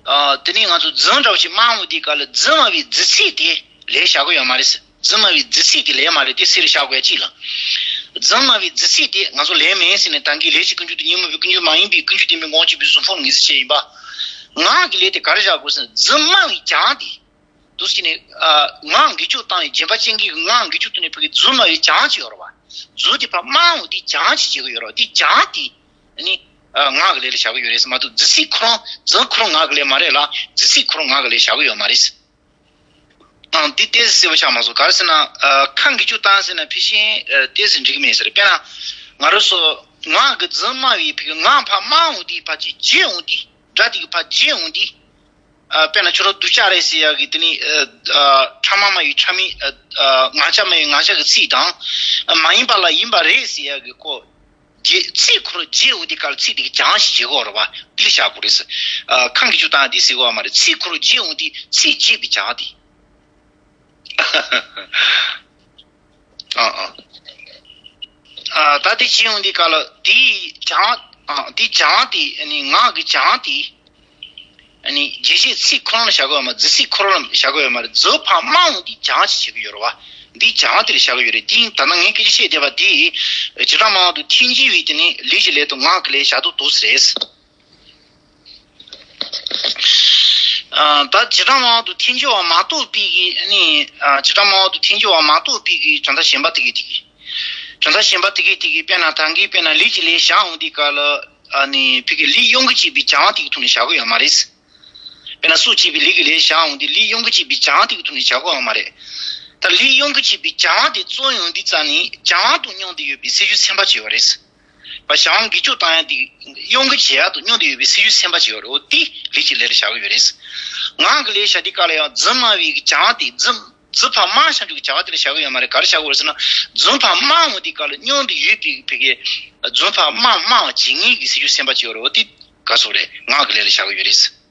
ཨ་དེ་ནི་ང་ཚོ་རྫུན་འདྲ་བོ་ཞིག་སྨྲ་འོང་དུས་སྐབས་ལ། རྫུན་སྨྲ་བའི་རྫུས་ཚིག་དེ་ལས་བཞག་གི་ཡོད་མ་རེད་ཟེར། རྫུན་སྨྲ་བའི་རྫུས་ཚིག་དེ་ལས་མ་རེད། དེ་སེ་རུ་བཞག་དགོས་ཡ་གཅིག་ལ། རྫུན་སྨྲ་བའི་རྫུས་ཚིག་དེ་ང་ཚོ་ལས་མེད་ཟེར་ནས། ད་གིན་ལས་ཀྱི་ཀུན་སྤྱོད་དེ་ཉོན་མོངས་པའི་ཀུན་སྤྱོད་མ་ཡིན་པའི་ཀུན་སྤྱོད་བསྟན་པའི་ངོ་བོ་གཅིག་པའི་གཟུགས་ཕུང་ངོས་འཛིན་བྱས་ཡིན་པ། ངག་གི་ལས་དེ་ག་རེ་བཞག་དགོས་ཟེར་ན། རྫུན་སྨྲ་བའི་གྱང་དེ། འདུག་སེ་བྱས་ནས་ཨ་ངག་འགུལ་སྐྱོད་བཏང་བའི་རྗེན་པ་ཅན་གྱི་ངག་འགུལ་སྐྱོད་བཏང་ནས་ཕ་གི་རྫུན་སྨྲ་བའི་བྱང་བྱས་ཡོད་རེད་བ། རྫུན་དེ་ཕར་སྨྲ་འོང་དེ་བྱང་བྱས་བྱེད་ཀྱི་ཡོད་རེད་བ། དེ་བྱང་དེ་ནི་ཨ་ངག་གི་ལས་ལ་བཞག་གི་ཡོད་རེད་མ་གཏོགས་རྫུན་ཚིག་ཁོ་རང་རྫུན་ཁོ་རང་ངག་གི་ལས་མ་རེད་ལ། རྫུན་ཚིག་ཁོ་རང་ངག་གི་ལས་བཞག་གི་ཡོད་མ་རེད། ཨང་། འདི་ཏོག་ཙམ་གསལ་པོ་ཆགས་མ་སོང་། ག་རེ་ཟེར་ན། ཨ་ཁ་འགུལ་སྐྱོད་བཏང་ཟེར་ན་ཕལ་ཆེར་ཨ་ཏོག་ཙམ་འགྲིག་གི་མེད་ཟེར། དཔེར་ན་ང་རང་ཚོ་ངག་གི་རྫུན་སྨྲ་བའི་ཕ་གི་ངག་ཕར་སྨྲ་འོང་དུས་ཕར་ཅིག་བརྗེད་འོང་དུས། སྒྲ་དེ་གི་ཕར་བརྗེད་འོང་དུས། ཨ་དཔེར་ན་ཁྱོད་རང་སྡུག་ཅག་རེད་ཟེར་ཡག་གི་དེ་ནི་ཨ་ཨ་ཕྲ་མ་སྨྲ་བའི་ཕྲ་མའི་ཨ་ཨ་ངག་བྱ་སྨྲ་བའི་ངག་བྱ་གི་ཚིག་དང་། ཨ་མ་ཡིན་པ་ལ་ཡིན་པ་རེད་ཟེར་ཡག་གི་ཁོ། རྗེས་ཚིག་ཁོ་རང་རྗེས་འོང་དུས་སྐབས་ལ་ཚིག་དེ་གི་བྱང་ཞིག་བྱེད་དགོས་རེད་བ། འདི་ལ་བཞག་དགོས་རེད། ཨ་ཁ་འགུལ་སྐྱོད་བཏང་འདི་ཟེར་དགོས་བ་མ་རེད། ཚིག་ཁོ་རང་རྗེས་འོང་དུས་ཚིག་རྗེས་པའི་བྱང་དེ། ཨ་ཨ། ཨ་ད་དེ་བྱེད་འོང་དུས་སྐབས་ལ་དེའི་བྱང་། ཨ་དེ་བྱང་དེ་ནི་ངག་གི་བྱང་དེ། ཨ་ནི་རྗེས་བྱེད་ཚིག་ཁོ་རང་ལ་བཞག་གི་ཡོད་མ་རེད། རྫུན་ཚིག་ཁོ་རང་ལ་བཞག་གི་ཡོད་མ་རེད། རྫུན་ཕར་སྨྲ་འོང་དུས་བྱང་ཞིག་བྱེད་ཀྱི་ཡོད་རེད་བ། འདི་བྱང་དེ་ལ་བཞག་གི་ཡོད་རེད། དེ་ད་ནང་ངས་སྐད་ཆ་བཤད་བསྡད་པ་དེ། བྱེ་བྲག་སྨྲ་བ་དང་ཐལ་འགྱུར་བའི་དེ་ནི་ལས་ཀྱི་ལས་དང་ངག་གི་ལས་བཞག་ཐུབ་འདུག་ཟེར། ཨ་ད་བྱེ་བྲག་སྨྲ་བ་དང་ཐལ་འགྱུར་བ་མ་གཏོགས་པའི་གི་ནི། ཨ་བྱེ་བྲག་སྨྲ་བ་དང་ཐལ་འགྱུར་བ་མ་གཏོགས་པའི་གི་གྲུབ་མཐའ་གཞན་པ་དེ་གི་དེ་གི། གྲུབ་མཐའ་གཞན་པ་དེ་གི་དེ་གི་དཔེར་ན་ད་གིན་དཔེར་ན་ལས་ཀྱི་ལས་བཞག་འོང་དུས་སྐབས་ལ། ཨ་ནི་ཕ་གི་ལས་དབྱུང་གི་བྱེད་པའི་བྱང་དེ་གི་ཐོག་ནས་བཞག་གི་ཡོད་མ་རེད། དཔེར་ན་སྲོག་བཅད་པའི་ལས་ཀྱི་ལས་བཞག་འོང་དུས་ལས་དབྱུང་གི་བྱེད་པའི་བྱང་དེ་གི་ཐོག་ནས་བཞག་གི་ཡོད་མ་རེད། ད་ལས་དབྱུང་གི་བྱེད་པའི་བྱང་དེ་རྩོད་ཡོང་དུས་ཙམ་ནས་བྱང་དང་མཉམ་དུ་ཡོད་པའི་སེལ་རྒྱུ་སེམས་པ་ཅིག་ཡོད་རེད། བྱ་བ་འགུལ་སྐྱོད་བཏང་ཡག་དེ་དབྱུང་གི་བྱེད་ཡག་དང་མཉམ་དུ་ཡོད་པའི་སེལ་རྒྱུ་སེམས་པ་ཅིག་ཡོད་རེད། འོ་དེ་ལས་ཀྱི་ལས་ལ་བཞག་གི་ཡོད་རེད། ངག་གི་ལས་བཞག་དུས་སྐབས་ལ་ཡང་རྫུན་སྨྲ་བའི་བྱ་བ་དེ་རྫུན། རྫུན་ཕར་སྨྲ་བྱ་འཇུག་གི་བྱ་བ་དེ་ལ་བཞག་གི་ཡོད་མ་རེད། ག་རེ་བཞག་གི་ཡོད་རེད་ཟེར་ན། རྫུན་ཕར་སྨྲ་འོང་དུས་སྐབས་ལ་མཉམ་དུ་ཡོད་པའི་ཕ་གི་རྫུན་ཕར་སྨྲ་སྨྲ་བ་བྱེད་ངེས་ཀྱི་སེལ་རྒྱུ་སེམས་པ་ཅིག་ཡོད་རེད། འོ་དེ་ག་རེ་ཟེར་དགོས་རེད། ངག་གི་ལས་ལ་བཞག་གི་ཡོད་རེད།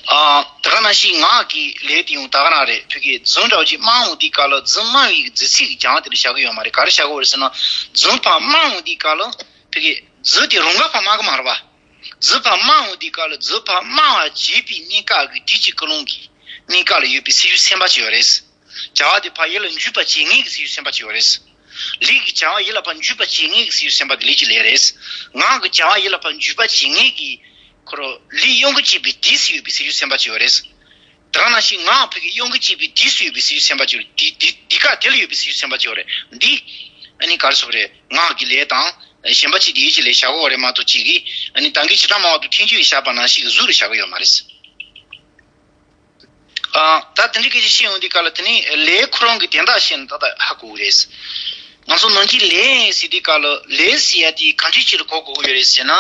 ཨ་ད་ག་ནང་བཞིན་ངག་གི་ལས་དེ་ཡང་ད་ག་རང་རེད། ཕ་གི་རྫུན་འདྲ་བོ་ཅིག་སྨྲ་འོང་དུས་སྐབས་ལ་རྫུན་སྨྲ་བའི་རྫུན་ཚིག་གི་བྱང་དེ་ལ་བཞག་གི་ཡོད་མ་རེད། ག་རེ་བཞག་གི་ཡོད་རེད་ཟེར་ན། རྫུན་ཕར་སྨྲ་འོང་དུས་སྐབས་ལ་ཕ་གི་རྫུན་དེ་རང་ག་ཕར་སྨྲ་གི་མ་རེད་པ། རྫུན་ཕར་སྨྲ་འོང་དུས་སྐབས་ལ་རྫུན་ཕར་སྨྲ་བ་བྱེད་པའི་གནས་སྐབས་ཀྱི་དུས་ཀྱི་ཀུན་སློང་གི་གནས་སྐབས་ལ་ཡོད་པའི་སེལ་རྒྱུ་སེམས་པ་ཅིག་ཡོད་རེད། བྱ་བ་དེ་ཕར་ཡིད་ལ་འཇུག་པ་བྱེད་ངེས་ཀྱི་སེལ་རྒྱུ་སེམས་པ་ཅིག་ཡོད་རེད། ལུས་ཀྱི་བྱ་བ་ཡིད་ལ་ཕར་འཇུག་པ་བྱེད་ངེས་ཀྱི་སེལ་རྒྱུ་སེམས་པ་དེ་ལུས་ཀྱི་ལས་རེད། ངག་གི་བྱ་བ་ཡིད་ལ་ཕར་འཇུག་པ་བྱེད་ངེས་ཀྱི་ཁོ་རང་ལུས་དབྱུང་གི་བྱེད་པའི་དུས་སུ་ཡོད་པའི་སེལ་རྒྱུ་སེམས་པ་ཅིག་ཡོད་རེད། དེ་ག་ནང་བཞིན་ངག་ཕ་གི་དབྱུང་གི་བྱེད་པའི་དུས་སུ་ཡོད་པའི་སེལ་རྒྱུ་སེམས་པ་ཅིག་ཡོད་རེད། དེ་དེ་དེ་སྐབས་དེ་ལ་ཡོད་པའི་སེལ་རྒྱུ་སེམས་པ་ཅིག་ཡོད་རེད། འདི་ཨ་ནི་ག་རེ་ཟེར་དགོས་རེད། ངག་གི་ལས་དང་གཞན་པ་ཅིག་དེ་ཡིད་ཀྱི་ལས་བཞག་གི་ཡོད་རེད་མ་གཏོགས་ཅིག་གིས་ཨ་ནི་ད་གིན་བྱེ་བྲག་སྨྲ་བ་དང་ཐལ་འགྱུར་བས་བཞག་པ་ནང་བཞིན་གྱི་གཟུགས་ལ་བཞག་གི་ཡོད་མ་རེད། ཨ་ད་དེ་འདྲའི་སྐད་ཆ་བཤད་ཡོང་དུས་སྐབས་ལ་དེ་ནི་ལས་ཁོ་རང་གི་དོན་དག་བཤད་ན་ཏག་ཏག་ཧ་གོ་གི་རེད། ང་ཚོ་ནམ་རྒྱུན་ལས་ཟེར་དུས་སྐབས་ལ་ལས་ཟེར་ཡ་དེ་གང་འདྲ་ཅིག་ལ་གོ་དགོས་ཀྱི་ཡོད་རེད་ཟེར་ན།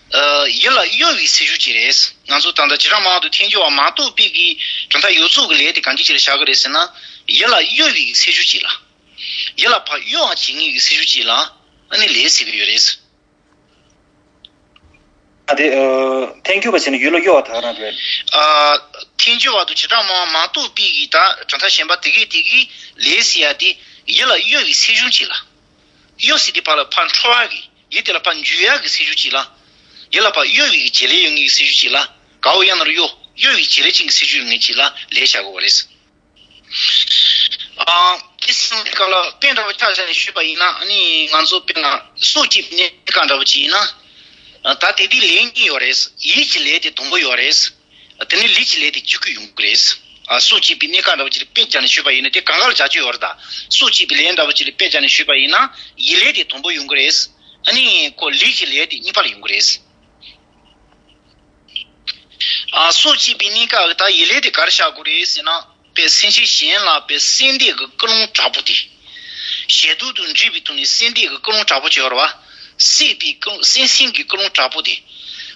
ཨ་ཡིད་ལ་གཡོ་བའི་སེལ་རྒྱུ་ཅིག་རེད། ང་ཚོ་ད་ལྟ་བྱེ་བྲག་སྨྲ་བ་དང་ཐལ་འགྱུར་བ་མ་གཏོགས་པའི་གི་གྲུབ་མཐའ་ཡོངས་རྫོགས་ཀྱི་ལས་དེ་གང་འདྲ་ཅིག་ལ་བཞག་གི་རེད་ཟེར་ན། ཡིད་ལ་གཡོ་བའི་སེལ་རྒྱུ་ཅིག་ལ། ཡིད་ལ་ཕར་གཡོ་བ་བྱེད་ངེས་ཀྱི་སེལ་རྒྱུ་ཅིག་ལ། ཨ་ནི་ལས་ཟེར་གི་ཡོད་རེད། ཨ་དེ་ཨ་ཐལ་འགྱུར་བ་བྱས་ན་ཡུལ་ལ་གཡོ་བ་དག་རང་རེད། ཨ་ཐལ་འགྱུར་བ་དང་བྱེ་བྲག་སྨྲ་བ་མ་གཏོགས་པའི་གི་ད་གྲུབ་མཐའ་གཞན་པ་དེ་གས་དེ་གི་ལས་ཟེར་ཡ་དེ་ཡིད་ལ་གཡོ་བའི་སེལ་རྒྱུ་ཅིག་ལ། གཡོ་ཟེར་དེ་ཕར་ལ་ཕར་འཕྲོ་བ་གི་ཡིད་དེ་ལ་ཕར་འཇུ་ཡ་གི་སེལ་རྒྱུ་ཅིག་ལ། ཡིད་ལ་ཕར་གཡོ་བའི་གི་བྱེད་ལས་ཡོད་ངེས་གི་སེལ་རྒྱུ་ཅིག་ལ། གའོ་ཡང་ན་རུ་གཡོ་གཡོ་བའི་བྱེད་ལས་ཅན་གི་སེལ་རྒྱུ་ཡོད་ངེས་ཅིག་ལ་ལས་བྱ་དགོས་པ་རེད། ཨ་དེ་སོང་སྐབས་ལ་དཔེ་འདྲ་བོ་ཆ་བཞག་ནས་ཞུས་པ་ཡིན་ན། ཨ་ནི་ང་ཚོ་དཔེར་ན་སྲོག་བཅད་པའི་གནས་སྐབས་འདྲ་བོ་ཅིག་ཡིན་ན། ཨ་ད་དེ་དུས་ལས་གཉིས་ཡོད་རེད། ཡིད་ཀྱི་ལས་དེ་དང་པོ་ཡོད་རེད། ཨ་དེ་ནས་ལུས་ཀྱི་ལས་དེ་རྒྱུད་སྐུད་ཡོང་གི་རེད། ཨ་སྲོག་བཅད་པའི་གནས་སྐབས་འདྲ་བོ་ཅིག་ལ་དཔེ་བརྒྱབ་ནས་ཞུས་པ་ཡིན་ན། དེ་གང་ག་ལ་བྱ་སྤྱོད་ཡོད་རེད་ད། སྲོག་བཅད་པའི་ལས་འདྲ་བོ་ཅིག་ལ་དཔེ་བརྒྱབ་ནས་ཞུས་པ་ཡིན་ན། ཡིད་ལས་དེ་དང་པོ་ཡོང་གི་རེད། ཨ་ནི་ཁོ་ལུས་ཀྱི་ལས་དེ་གཉིས་པ་ལ་ཡོང་གི་རེད། ཨ་སྲོག་བཅད་པའི་གནས་སྐབས་ཀྱི་ད་ཡིད་ལས་དེ་ག་རེ་བྱ་དགོས་རེད་ཟེར་ན། དཔེ་སེམས་ཅན་གཞན་ལ་དཔེ་བསད་འདོད་ཀྱི་ཀུན་སློང་དྲག་པོ་དེ། ཞེ་སྡང་དང་འདྲེས་པའི་ཐོག་ནས་བསད་འདོད་ཀྱི་ཀུན་སློང་དྲག་པོ་ཅིག་ཡོད་རེད་བ། བསད་པའི་ཀུན་བསད་སེམས་ཀྱི་ཀུན་སློང་དྲག་པོ་དེ།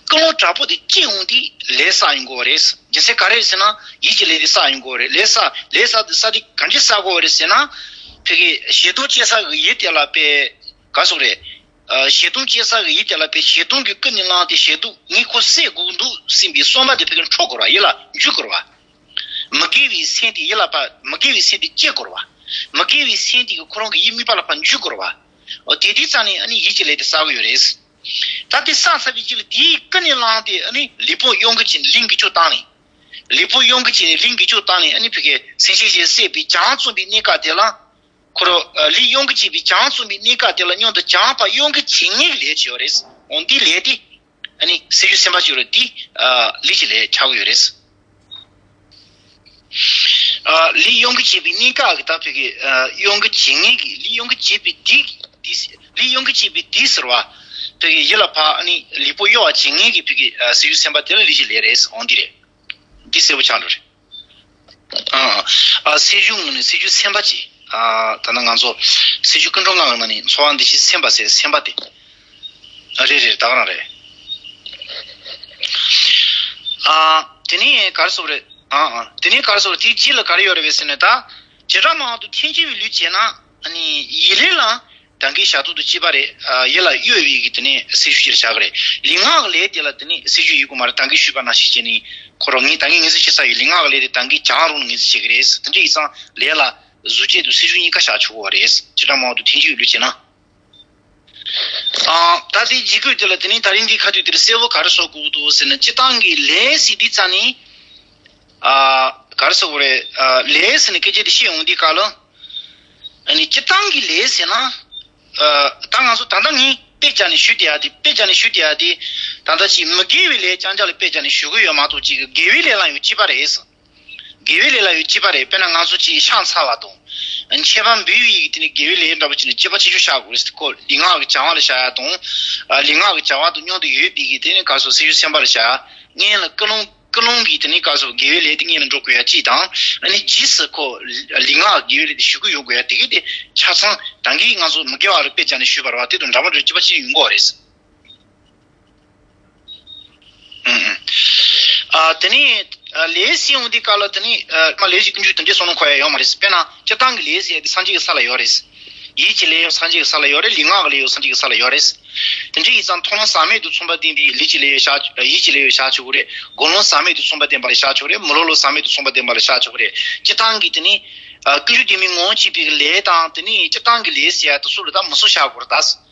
ཀུན་སློང་དྲག་པོ་དེ་སྐྱེ་འོང་དུས་ལས་བསགས་ཡོང་དགོས་པ་རེད། རྒྱུ་མཚན་ག་རེ་རེད་ཟེར་ན། ཡིད་ཀྱི་ལས་དེ་བསགས་ཡོང་དགོས་པ་རེད། ལས་བསགས་ལས་བསགས་དེ་བསགས་དུས་གང་ཅི་བསགས་དགོས་པ་རེད་ཟེར་ན། ཕ་གི་ཞེ་སྡང་སྐྱེ་ས་གི་ཡིད་དེ་ལ་དཔེ་ག་ཟེར་དགོས་རེད། ཨ་ཞེ་སྡང་སྐྱེ་ས་གི་ཡིད་དེ་ལ་དཔེ་ཞེ་སྡང་གིས་ཀུན་ནས་བསླངས་ཏེ། ཞེ་སྡང་ངས་ཁོ་བསད་དགོས་འདུག་ཟེར་བའི་བསམ་པ་དེ་ཕ་གི་འཕྲོ་དགོས་རེད་བ། ཡིད་ལ་འཇུ་དགོས་རེད་བ། མི་དགེ་བའི་སེམས་དེ་ཡིད་ལ་ཕར་མི་དགེ་བའི་སེམས་དེ་སྐྱེ་དགོས་རེད་བ། མི་དགེ་བའི་སེམས་དེ་གིས་ཁོ་རང་གི་ཡིད་དམིགས་པ་ལ་ཕར་འཇུ་དགོས་རེད་བ། འོ་དེ་དུས་ཙམ་ནས་ཨ་ནི་ཡིད་ཀྱི་ལས་དེ་བསགས་ཀྱི་ཡོད་རེད། ད་དེ་བསགས་ཚར་བའི་རྗེས་ལ་དེས་ཀུན་ནས་བསླངས་ཏེ་ཨ་ནི་ལུས་པོ་གཡོ་འགུལ་བྱས་ནས་ལུས་འགུལ་སྐྱོད་བཏང་ནས། ལུས་པོ་གཡོ་འགུལ་བྱས་ནས་ལུས་འགུལ་སྐྱོད་བཏང་ནས་ཨ་ནི་ཕ་གི་སེམས་ཅན་གཞན་བསད་པའི་བྱང་རྩོམ་པའི་གནས་སྐབས་དེ་ལ། ཁོ་རང་ལུས་གཡོ་འགུལ་བྱེད་པའི་བྱང་རྩོམ་པའི་གནས་སྐབས་དེ་ལ་མཉམ་དུ་བྱང་ཕར་གཡོ་འགུལ་བྱེད་ངེས་ཀྱི་ལས་ཅིག་ཡོད་རེད། འོ་འདིའི་ལས་དེ། ཨ་ནི་སྲིད་ཞུ་སེམས་དཔའ་ཅིག་ཡོད་རེད། དེ་ཨ་ལས་ཀྱི་ལས་ཆགས་ཀྱི་ཡོད་རེད། ཨ་ལས་དབྱུང་གི་བྱེད་པའི་གནས་སྐབས་ཀྱི་ད་ཕ་གི་ཨ་དབྱུང་གི་བྱེད་ངེས་ཀྱི་ལས་དབྱུང་གི་བྱེད་པའི་དེ་དེ་ལས་དབྱུང་གི་བྱེད་པའི་དེ་ཟེར་བ་ཕ་གི་ཡིད་ལ་ཕ་ཨ་ནི་ལུས་པོ་གཡོ་བ་བྱེད་ངེས་ཀྱི་ཕ་གི་ཨ་སྲིད་ཞུ་སེམས་དཔའ་དེ་ལ་ལས་ཀྱི་ལས་རེད། འོང་འདི་རེད། འདི་གསལ་པོ་ཆགས་འགྲོ་རེད། ཨ་ཨ་སྲིད་ཞུ་ངོས་ནས་སྲིད་ཞུ་སེམས་དཔའ་ཅིག་ཨ་ད་ནང་ང་ཚོ་སྲིད་ཞུ་ཀུན་འགྲོ་ལྔ་གི་ནང་ནས་འཚོ་བ་འདི་ཕྱི་སེམས་དཔའ་ཟེར་སེམས་དཔའ་དེ། ཨ་རེད་རེད། ད་ག་རང་རེད། ཨ་དེ་ནས་ག་རེ་ཟེར་དགོས་རེད། ཨ་ཨ་དེ་ནས་ག་རེ་ཟེར་དགོས་རེད། དེའི་རྗེས་ལ་ག་རེ་ཡོད་རེད་པས་ཟེར་ན། ད་བྱེ་བྲག་སྨྲ་བ་དང་ཐལ་འགྱུར་བའི་ལུགས་བྱས་ན་ཨ་ནི་ཡིད་ལས་ལ་ད་གིན་བྱ་སྟངས་དང་བཅས་པ་རེད། ཨ་ཡིད་ལ་གཡོ་བའི་གི་དེ་ནས་སྲིད་ཞུ་ཅིག་བྱ་གི་རེད། ལུས་ངག་གི་ལས་དེ་ལ་དེ་ནས་སྲིད་ཞུ་ཡིན་དགོས་མ་རེད། ད་གིན་ཞུས་པ་ནང་བཞིན་བྱས་ནས་ཁོ་རང་ངས་ད་གིན་ངེས་ཚིག་བྱེད་ས་ཡི་ལུས་ངག་གི་ལས་དེ་ད་གིན་བྱ་རུང་ངེས་ཚིག་བྱེད་གི་རེད། དེ་འདྲ་ཡིན་ཙང་ལས་ལ་གཟུགས་བྱད་དང་སྲིད་ཞུ་གཉིས་ཀ་བྱ་ཆོག་གི་རེད། བྱེ་བྲག་སྨྲ་བ་དང་ཐལ་འགྱུར་བའི་ལུགས་བྱས་ན། ཨ་ད་དེའི་རྗེས་ཁུལ་དེ་ལ་དེ་ནས་ད་རིང་འདིའི་ཁ་ཐུག་དེར་གསལ་པོ་ག་རེ་བཟོ་དགོས་འདུག་ཟེར་ན། སྤྱིར་བཏང་གི་ལས་ཟེར་དུས་ཙ་ནས་ཨ་ག་རེ་ཟེར་དགོས་རེད། ཨ་ལས་ཟེར་ནས་སྐད་ཆ་དེ་བཤད་ཡོང་དུས་སྐབས་ལ། ཨ་ནི་སྤྱིར་བཏང་གི་ལས་ཟེར་ན། ཨ་ད་ང་ཚོ་ད་ལྟ་ངས་དཔེ་བྱས་ནས་ཞུ་བསྡད་ཡ་དེ། དཔེ་བྱས་ནས་ཞུ་བསྡད་ཡ་དེ་ད་ལྟ་ཅིག་མི་དགེ་བའི་ལས་རྐྱང་རྐྱང་ལ་དཔེ་བྱས་ནས་ཞུ་གི་ཡོད་མ་གཏོགས། ཅིག་དགེ་བའི་ལས་ལ་ཡང་གཅིག་པ་རེད། དགེ་བའི་ལས་ལ་ཡང་གཅིག་པ་རེད། དཔེར་ན་ང་ཚོ་ཅིག་ཕྱག་འཚལ་བ་དང་མཆོད་པ་འབུལ་བའི་ཡི་གེ་དེ་ནི་དགེ་བའི་ལས་འདྲ་པོ་ཅིག་ནི་གཅིག་པ་ཆེ་ཤོས་བྱ་དགོས་རེད། ཁོ་ལུས་ངག་གི་བྱ་བ་ལ་བྱ་ཡ་དང་། ཨ་ལུས་ངག་གི་བྱ་བ་དང་མཉམ་དུ་ཡོད་པའི་གི་དེ་ནི་ག་རེ་ཟེར། སྲིད་ཞུ་སེམས་དཔའ་ལ་བྱ་ཡ། སྔོན་ལ་ཀུན་སློང་ཀུན་སློང་གི་དེ་ནི་ག་རེ་ཟེར། དགེ་བའི་ལས་དེ་སྔོན་ལ་འགྲོ་དགོས་ཡ་གཅིག་དང་། ཨ་ནི་རྗེས་སུ་ཁོ་ལུས་ངག་དགེ་བའི་ལས་དེ་ཞུ་གི་ཡོང་དགོས་ཡ་དེ་གི་དེ་ཆ་ཚང་ད་གིན་ང་ཚོ་མི་དགེ་བ་ལ་དཔེ་བྱས་ནས་ཞུས་པ་རེད་བ། དེ་དང་འདྲ་མ་འདྲ་གཅིག་པ་གཅིག་ཡོང་གི་རེད། ཨ་དེ་ནས་ལས་ཟེར་ཡོང་དུས་སྐབས་ལ་དེ་ནས་མ་ལས་ཀྱི་ཀུན་སྤྱོད་དེ་འདྲའི་བསམ་བློ་འཁོར་ཡ་ཡོད་མ་རེད། དཔེར་ན་སྤྱིར་བཏང་གི་ལས་ཟེར་ཡ་དེ་སངས་རྒྱས་ཀྱི་ས་ལ་ཡོད་རེད། ཡིད་ཀྱི་ལས་ཡང་སངས་རྒྱས་ཀྱི་ས་ལ་ཡོད་རེད། ལུས་ངག་གི་ལས་ཡང་སངས་རྒྱས་ཀྱི་ས་ལ་ཡོད་རེད། དེ་འདྲ་ཡིན་ཙང་མཐོང་ལམ་ཟག་མེད་དང་མཚུངས་པར་ལྡན་པའི་ལུས་ཀྱི་ལས་ཡང་བྱ། ཡིད་ཀྱི་ལས་ཡང་བྱ་ཆོག་གི་རེད། རྒོལ་ལམ་ཟག་མེད་དང་མཚུངས་པར་ལྡན་པ་ལ་བྱ་ཆོག་གི་རེད། མི་སློབ་ལམ་ཟག་མེད་དང་མཚུངས་པར་ལྡན་པ་ལ་བྱ་ཆོག་གི་རེད། སྤྱིར་བཏང་གི་དེ་ནས་ཀུན་སྤྱོད་ལྡན་པའི་ངོ་བོ་བྱེད་པའི་ལས་དང་། དེ་ནས་སྤྱིར་བཏང་གི་ལས་ཟེར་ཡ་དེ་ཚོ་ལ་ད་མི་སུ་བྱ་དགོས་རེད་ད།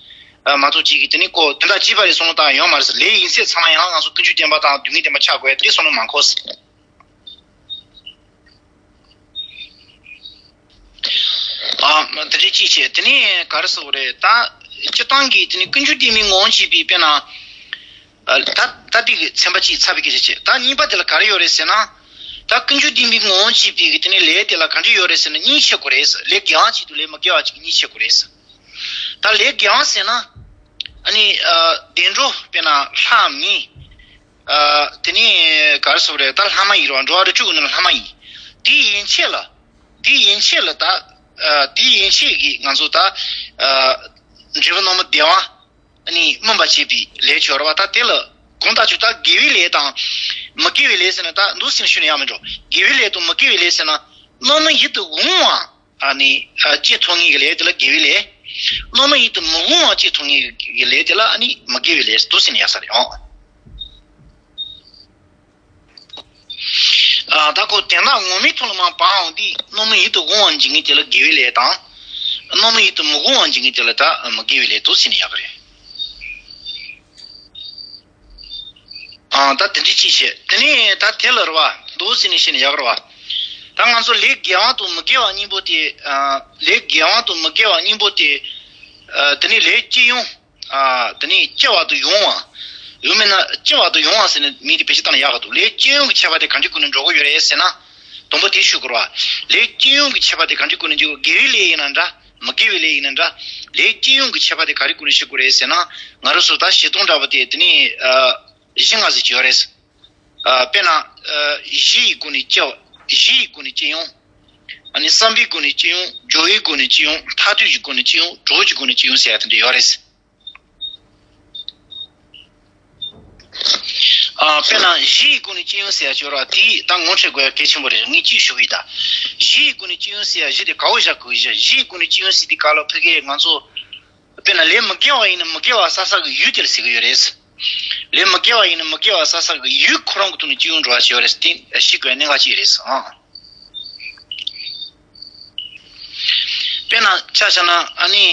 ཨ་མ་གཏོགས་ཅིག་གིས་དེ་ནི་ཁོ་དོན་དག་གཅིག་པ་རེད་བསམ་བློ་བཏང་ཡོད་མ་རེད། ལས་ཡིན་ཚད་ཚང་མ་ཡང་ང་ཚོ་ཀུན་སྤྱོད་བདེན་པ་དང་སྡུག་བསྔལ་བདེན་པ་ཆགས་དགོས་ཡ་དེ་བསམ་བློ་མ་འཁོར། ཨ་དེ་འདྲའི་ཅིག་བྱས། དེ་ནས་ག་རེ་ཟེར་དགོས་རེད་ད། སྤྱིར་བཏང་གི་དེ་ནི་ཀུན་སྤྱོད་བདེན་པའི་ངོ་བོ་བྱེད་པའི་དཔེར་ན། ཨ་ད་ད་དེ་གི་ཚན་པ་གཅིག་ཚར་བའི་སྐད་ཆ་བྱས། ད་གཉིས་པ་དེ་ལ་ག་རེ་ཡོད་རེད་ཟེར་ན། ད་ཀུན་སྤྱོད་བདེན་པའི་ངོ་བོ་བྱེད་པའི་གི་དེ་ནི་ལས་དེ་ལ་ག་འདྲ་ཡོད་རེད་ཟེར་ན། གཉིས་ཕྱེ་དགོས་རེད། ལས་དགེ་བ་གཅིག་དང་ལས་མི་དགེ་བ་གཅིག་གཉིས་ཕྱེ་དགོས་རེད། ད་ལས་དགེ་བ་ཟེར་ན། ཨ་ནི་ཨ་བདེ་འགྲོ་དཔེར་ན་ལྷ་མི། ཨ་དེ་ནི་ག་རེ་ཟེར་དགོས་རེད། ད་ལྷ་མ་ཡིན་རེད་བ། འགྲོ་བ་རིགས་དྲུག་གི་ནང་ལྷ་མ་ཡིན། དེ་ཡན་ཆད་ལ། དེ་ཡན་ཆད་ལ་ད། ཨ་དེ་ཡན་ཆད་ཀྱི་ང་ཚོ་ད། ཨ་འབྲས་བུ་རྣམ་པ་བདེ་བ་ཨ་ནི་སྨིན་པར་བྱེད་པའི་ལས་ཅིག་ཡོད་རེད་བ། ད་དེ་ལ་གང་ལྟར་ཅིག་ད་དགེ་བའི་ལས་དང་མི་དགེ་བའི་ལས་ཟེར་ན། ད་འདུག་སེ་ཞུས་ན་ཡག་མི་འགྲོ། དགེ་བའི་ལས་དང་མི་དགེ་བའི་ལས་ཟེར་ན། རྣམ་སྨིན་ཡིད་དུ་འོང་བ། ཨ་ནི་ཨ་ཅི་ཐོབ་ངེས་ཀྱི་ལས་དེ་ལ་དགེ་བའི་ལས། རྣམ་སྨིན་ཡིད་དུ་མི་འོང་བ་ཅི་ཐོབ་ངེས་ཀྱི་ལས་དེ་ལ་ཨ་ནི་མི་དགེ་བའི་ལས། འདུག་སེ་ནི་ཡག་ས་རེད་ཨང་། ཨ་ད་ཁོ་དེ་ན་ངོ་མའི་ཐོག་ལ་མ་བབ་འོང་དུས། རྣམ་སྨིན་ཡིད་དུ་འོང་བ་འཇིག་ངེས་དེ་ལ་དགེ་བའི་ལས་དང་། རྣམ་སྨིན་ཡིད་དུ་མི་འོང་བ་འཇིག་ངེས་དེ་ལ་ད་མི་དགེ་བའི་ལས། འདུག་སེ་ནི་ཡག་གི་རེད། ཨ་ད་དེ་འདྲའི་ཅིག་བྱས། དེ་ནས་ད་དེ་ལ་རེད་བ། འདུག་སེ་ནི་བཤད་ན་ཡག་རེད་བ། ད་ང་ཚོ་ལས་དགེ་བ་དང་མི་དགེ་བ་གཉིས་པོ་དེ། ཨ་ལས་དགེ་བ་དང་མི་དགེ་བ་གཉིས་པོ་དེ། ཨ་དེ་ནས་ལས་སྤྱི་ཡོངས། ཨ་དེ་ནས་སྐྱེ་བ་དང་ཡོང་བ། ཡང་མིན་ན་སྐྱེ་བ་དང་ཡོང་བ་ཟེར་ནས་མིང་དེ་བེད་སྤྱོད་བཏང་ན་ཡག་ག་འདུག་ལས་སྤྱི་ཡོངས་ཀྱི་ཁྱད་པར་དེ་ག་འདྲའི་སྒོ་ནས་འགྲོ་གི་ཡོད་རེད་ཟེར་ན། དང་པོ་དེ་ཞུ་དགོས་རེད་བ། ལས་སྤྱི་ཡོངས་ཀྱི་ཁྱད་པར་དེ་ག་འདྲའི་སྒོ་ནས་འཇོག་དགེ་བའི་ལས་ཡིན་ན་འདྲ། མི་དགེ་བའི་ལས་ཡིན་ན་འདྲ། ལས་སྤྱི་ཡོངས་ཀྱི་ཁྱད་པར་དེ་ག་རེ་སྒོ་ནས་ཤེས་དགོས་རེད་ཟེར་ན། ང་རང་ཚོ་ད་བྱེད་སྟངས་འདྲ་པོ་དེ་དེ་ནས་ཨ་གཞི་ལྔ་ཟེར་གྱི་ཡོད་རེད། ཨ་དཔེར་ན་ཨ་གཞི་ཡི་སྒོ་ནས་སྐྱེ་བ། གཞི་ཡི་སྒོ་ནས་སྐྱེ་ཡོང་། ཨ་ནི་བསམ་པའི་སྒོ་ནས་སྐྱེ་ཡོང་། སྦྱོར་བའི་སྒོ་ནས་སྐྱེ་ཡོང་། ཐ་དད་ཀྱི་སྒོ་ནས་སྐྱེ་ཡོང་། གྲོགས་ཀྱི་སྒོ་ནས་སྐྱེ་ཡོང་ཟེར་ཡ་དེ་འདྲ་ཡོད་རེད། ཨ་དཔེར་ན་གཞི་ཡི་སྒོ་ནས་སྐྱེ་ཡོང་ཟེར་ཡ་ཅིག་ཡོད་རེད་བ། དེ་ད་ངོ་འཕྲོད་དགོས་ཡ་གལ་ཆེན་པོ་རེད། ངས་གཅིག་ཞུ་གི་ཡིན་ད། གཞི་ཡི་སྒོ་ནས་སྐྱེ་ཡོང་ཟེར་ཡ་གཞི་དེ་ག་པར་བཞག་དགོས་ཡ། གཞི་ཡི་སྒོ་ནས་སྐྱེ་ཡོང་ཟེར་དུས་སྐབས་ལ་ཕ་གིར་ང་ཚོ། དཔེར་ན་ལས་མི་དགེ་བ་ཡིན་ན་མི་དགེ་བ་བསགས་ས་གི་ཡུལ་དེ་ལ་ཟེར་གི་ཡོད་རེད། ལས་མི་དགེ་བ་ཡིན་ན་མི་དགེ་བ་བསགས་ས་གི་ཡུལ་ཁོ་རང་གི་ཐོག་ནས་སྐྱེ་ཡོང་འགྲོ་བ་ཞིག་ཡོད་རེད། དེ་ཤེས་དགོས་ཡ་གནད་འགག་ཅིག་རེད་ཨང་། དཔེར་ན་ཆ་བཞག་ན་ཨ་ནི་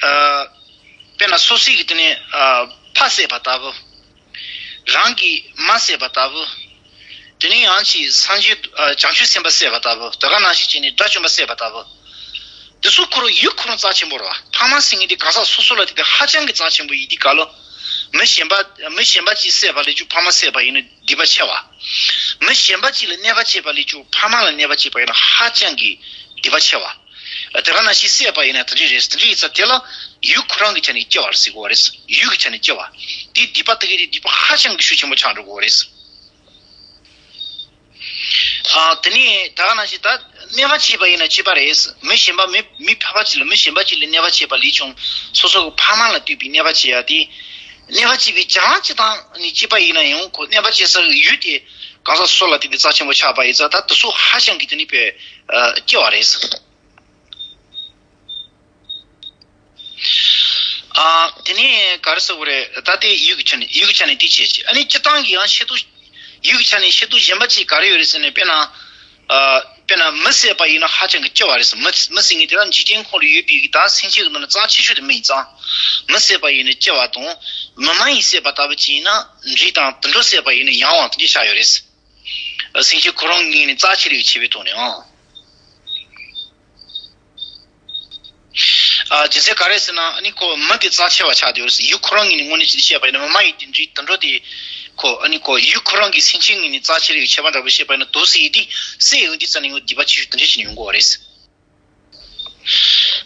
ཨ་དཔེར་ན་སོ་སོའི་གི་དེ་ནས་ཨ་ཕ་བསད་པ་ལྟ་བུ། རང་གི་མ་བསད་པ་ལྟ་བུ། དེ་ནས་ཡང་ཅིག་སངས་རྒྱས་ཨ་བྱང་ཆུབ་སེམས་དཔའ་བསད་པ་ལྟ་བུ། དེ་ག་ནང་བཞིན་བྱས་ནས་དགྲ་བཅོམ་པ་བསད་པ་ལྟ་བུ། དེ་ཚོ་ཁོ་རང་ཡུལ་ཁོ་རང་རྩ་ཆེན་པོ་རེད་བ། ཕ་མ་ཟེར་མཁན་དེ་གང་ཟག་སོ་སོ་ལ་དེ་དེ་ཧ་ཅང་གི་རྩ་ཆེན་པོ་ཡིན་དུས་སྐབས་ལ། མི་གཞན་པ་མི་གཞན་པ་གཅིག་བསད་པ་ལས་ཀྱང་ཕ་མ་བསད་པ་ཡིན་ན་སྡིག་པ་ཆེ་བ། མི་གཞན་པ་གཅིག་ལ་གནོད་པ་བྱས་པ་ལས་ཀྱང་ཕ་མ་ལ་གནོད་པ་བྱས་པ་ཡིན་ན་ཧ་ཅང་གི་སྡིག་པ་ཆེ་བ། དེ་ག་ནང་བཞིན་བསད་པ་ཡིན་ན་དེ་འདྲ་རེད། དེ་འདྲ་ཡིན་ཙང་དེ་ལ་ཡུལ་ཁོ་རང་གི་ཆ་ནས་སྐྱེ་བ་རེད་ཟེར་གོ་བ་རེད། ཡུལ་གྱི་ཆ་ནས་སྐྱེ་བ། དེ་སྡིག་པ་དེ་གའི་སྡིག་པ་ཧ་ཅང་གི་ཤུགས་ཆེན་པོ་ཆགས་འགྲོ་གོ་བ་རེད། ཨ། དེ་ནས་ད་ག་ནང་བཞིན་ད་གནོད་པ་བྱས་པ་ཡིན་ན་བྱས་པ་རེད། མི་གཞན་པ་མི་མི་ཕལ་པ་ཅིག་ལ་མི་གཞན་པ་ཅིག་ལ་གནོད་པ་བྱས་པ་ལས་ཀྱང་སོ་སོ་གི་ཕ་མ་ལ་ལྟོས་པའི་གནོད་པ་བྱས་ཡ་དེ། གནོད་པ་བྱས་པའི་བྱ་བ་སྤྱི་བཏང་ནས་བྱས་པ་ཡིན་ན་ཡང་ཁོ་གནོད་པ་བྱེད་སའི་ཡུལ་དེ་གང་ཟག་སོ་སོ་ལ་དེ་དེ་རྩ་ཆེན་པོ་ཆགས་པ་ཡིན་ཙང་ད་དེ་ཚོ་ཧ་ཅང་གི་དེ་ནི་པའི་སྐྱེ་བ་རེད། ཨ། དེ་ནས་ག་རེ་ཟེར་དགོས་རེད། ད་ལྟའི་ཡུལ་གྱི་ཆ་ནས་ཡུལ་གྱི་ཆ་ནས་དེ་བྱས་ཤིག་ཨ་ནི་སྤྱི་བཏང་གི་ཡང་ཤེས་རྟོགས། ཡུལ་གྱི་ཆ་ནས་ཤེས་རྟོགས་གཞན་པ་ཅིག་ག་རེ་ཡོད་རེད་ཟེར་ན། དཔེར་ན། ཨ། དཔེར་ན་མི་བསད་པ་ཡིན་ན་ཧ་ཅང་གི་སྐྱོ་བ་རེད་ཟེར། མི་མི་ཟེར་མཁན་དེ་ལ་འཇིག་རྟེན་ཁོངས་ལ་ཡོད་པའི་གི་ད་སེམས་ཅན་གྱི་ནང་ནས་རྩ་ཆེ་ཤོས་དེ་མི་ཡིན་ཙང་། མི་བསད་པ་ཡིན་ན་སྐྱོ་བ་དང་། མི་མ་ཡིན་བསད་པ་ལྟ་བུ་ཅིག་ཡིན་ན་འདྲེ་དང་དུད་འགྲོ་བསད་པ་ཡིན་ན་ཡང་དབང་དེ་འདྲ་ཆགས་ཡོད་རེད། སེམས་ཅན་ཁོ་རང་ངོས་ནས་རྩ་ཆེ་རིགས་ཆེ་བའི་ཐོག་ནས་ཨང་། ཨ། རྒྱུ་མཚན་ག་རེ་ཟེར་ན་ཨ་ནི་ཁོ་མི་དེ་རྩ་ཆེ་བ་ཆགས་བསྡད་ཡོད་རེད། ཡུལ་ཁོ་རང་ངོས་ནས་དངོས་གནས་བྱས་ཏེ་བཤད་པ་ཡིན་ན་མི་མ་ཡིན་དེ་འདྲའི་དུད་འགྲོ་དེ་ཁོ་ཨ་ནི་ཁོ་ཡུལ་ཁོ་རང་གི་སེམས་ཅན་ངོས་ནས་རྩ་ཆེ་རིགས་ཆེ་བ་འདྲ་པོ་བཤད་པ་ཡིན་ན་དོ་ཟེར་ཡིན་དེ་བསད་ཡོང་དུས་རྩ་ནས་ཡང་སྡིག་པ་ཆེ་ཤོས་དེ་འདྲ་ཞིག་ཡོང་གི་ཡོད་རེད།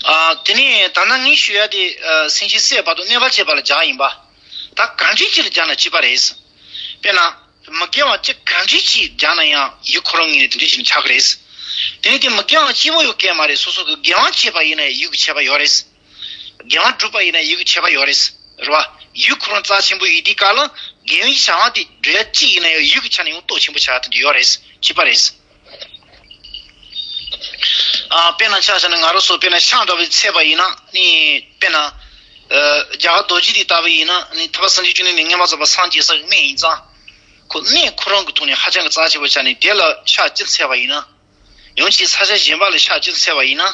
ཨ། དེ་ནས་ད་ནང་ངས་ཞུ་ཡ་དེ་ཨ། སེམས་ཅན་བསད་པ་དང་གནོད་པ་བྱས་པ་ལ་སྦྱར་ཡིན་པ། ད་གང་འདྲ་ཅིག་ལ་སྦྱར་ན་བྱེད་པ་རེད། དཔེར་ན། མི་དགེ་བ་ཅི་གང་འདྲ་ཅིག་སྦྱར་ན་ཡང་ཡུལ་ཁོ་རང་ངོས་ནས་དེ་འདྲ་ཞིག་ཆགས་ཀྱི་རེད། དེ་ནས་དེ་མི་དགེ་བ་གཅིག་པོ་ཡོད་མཁན་མ་རེད། སོ་སོ་གི་དགེ་བ་བྱས་པ་ཡིན་ན་ཡུལ་གྱི་ཆད་པ་ཡོད་རེད། དགེ་བ་བསྒྲུབས་པ་ཡིན་ན་ཡུལ་གྱི་ཆད་པ་ཡོད་རེད། རེད་བ། ཡུལ་ཁོ་རང་རྩ་ཆེན་པོ་ཡིན་དུས་སྐབས་ལ་དགེ་བའི་བྱ་བ་དེ་འགྲུབ་ཡ་གཅིག་ཡིན་ན་ཡང་ཡུལ་གྱི་ཆ་ནས་ཡང་སྟོབས་ཆེན་པོ་ཆགས་དེ་འདྲ་ཡོད་རེད། བྱེད་པ་རེད། ཨ། དཔེར་ན་ཆ་བཞག་ན་ང་རང་ཚོ་དཔེར་ན་ཤིང་འདྲ་བོ་ཚད་པ་ཡིན་ན་ནི་དཔེར་ན། ཨ། རྒྱ་གར་རྡོ་རྗེ་དེ་ལྟ་བུ་ཡིན་ན་ནི་ཐར་པ་སངས་རྒྱས་བཅོམ་ལྡན་འདས་མངོན་པར་རྫོགས་པར་སངས་རྒྱས་ས་གི་གནས་ཡིན་ཙང་། ཁོ་གནས་ཁོ་རང་གི་ཐོག་ནས་ཧ་ཅང་གི་རྩ་ཆེ་བོ་ཆགས་ནས་དེ་ལ་ཤ་གཅིག་འཚལ་བ་ཡིན་ན། ཡང་ཅིག་ས་ཆ་གཞན་པ་ལ་ཤ་གཅིག་འཚལ་བ་ཡིན་ན།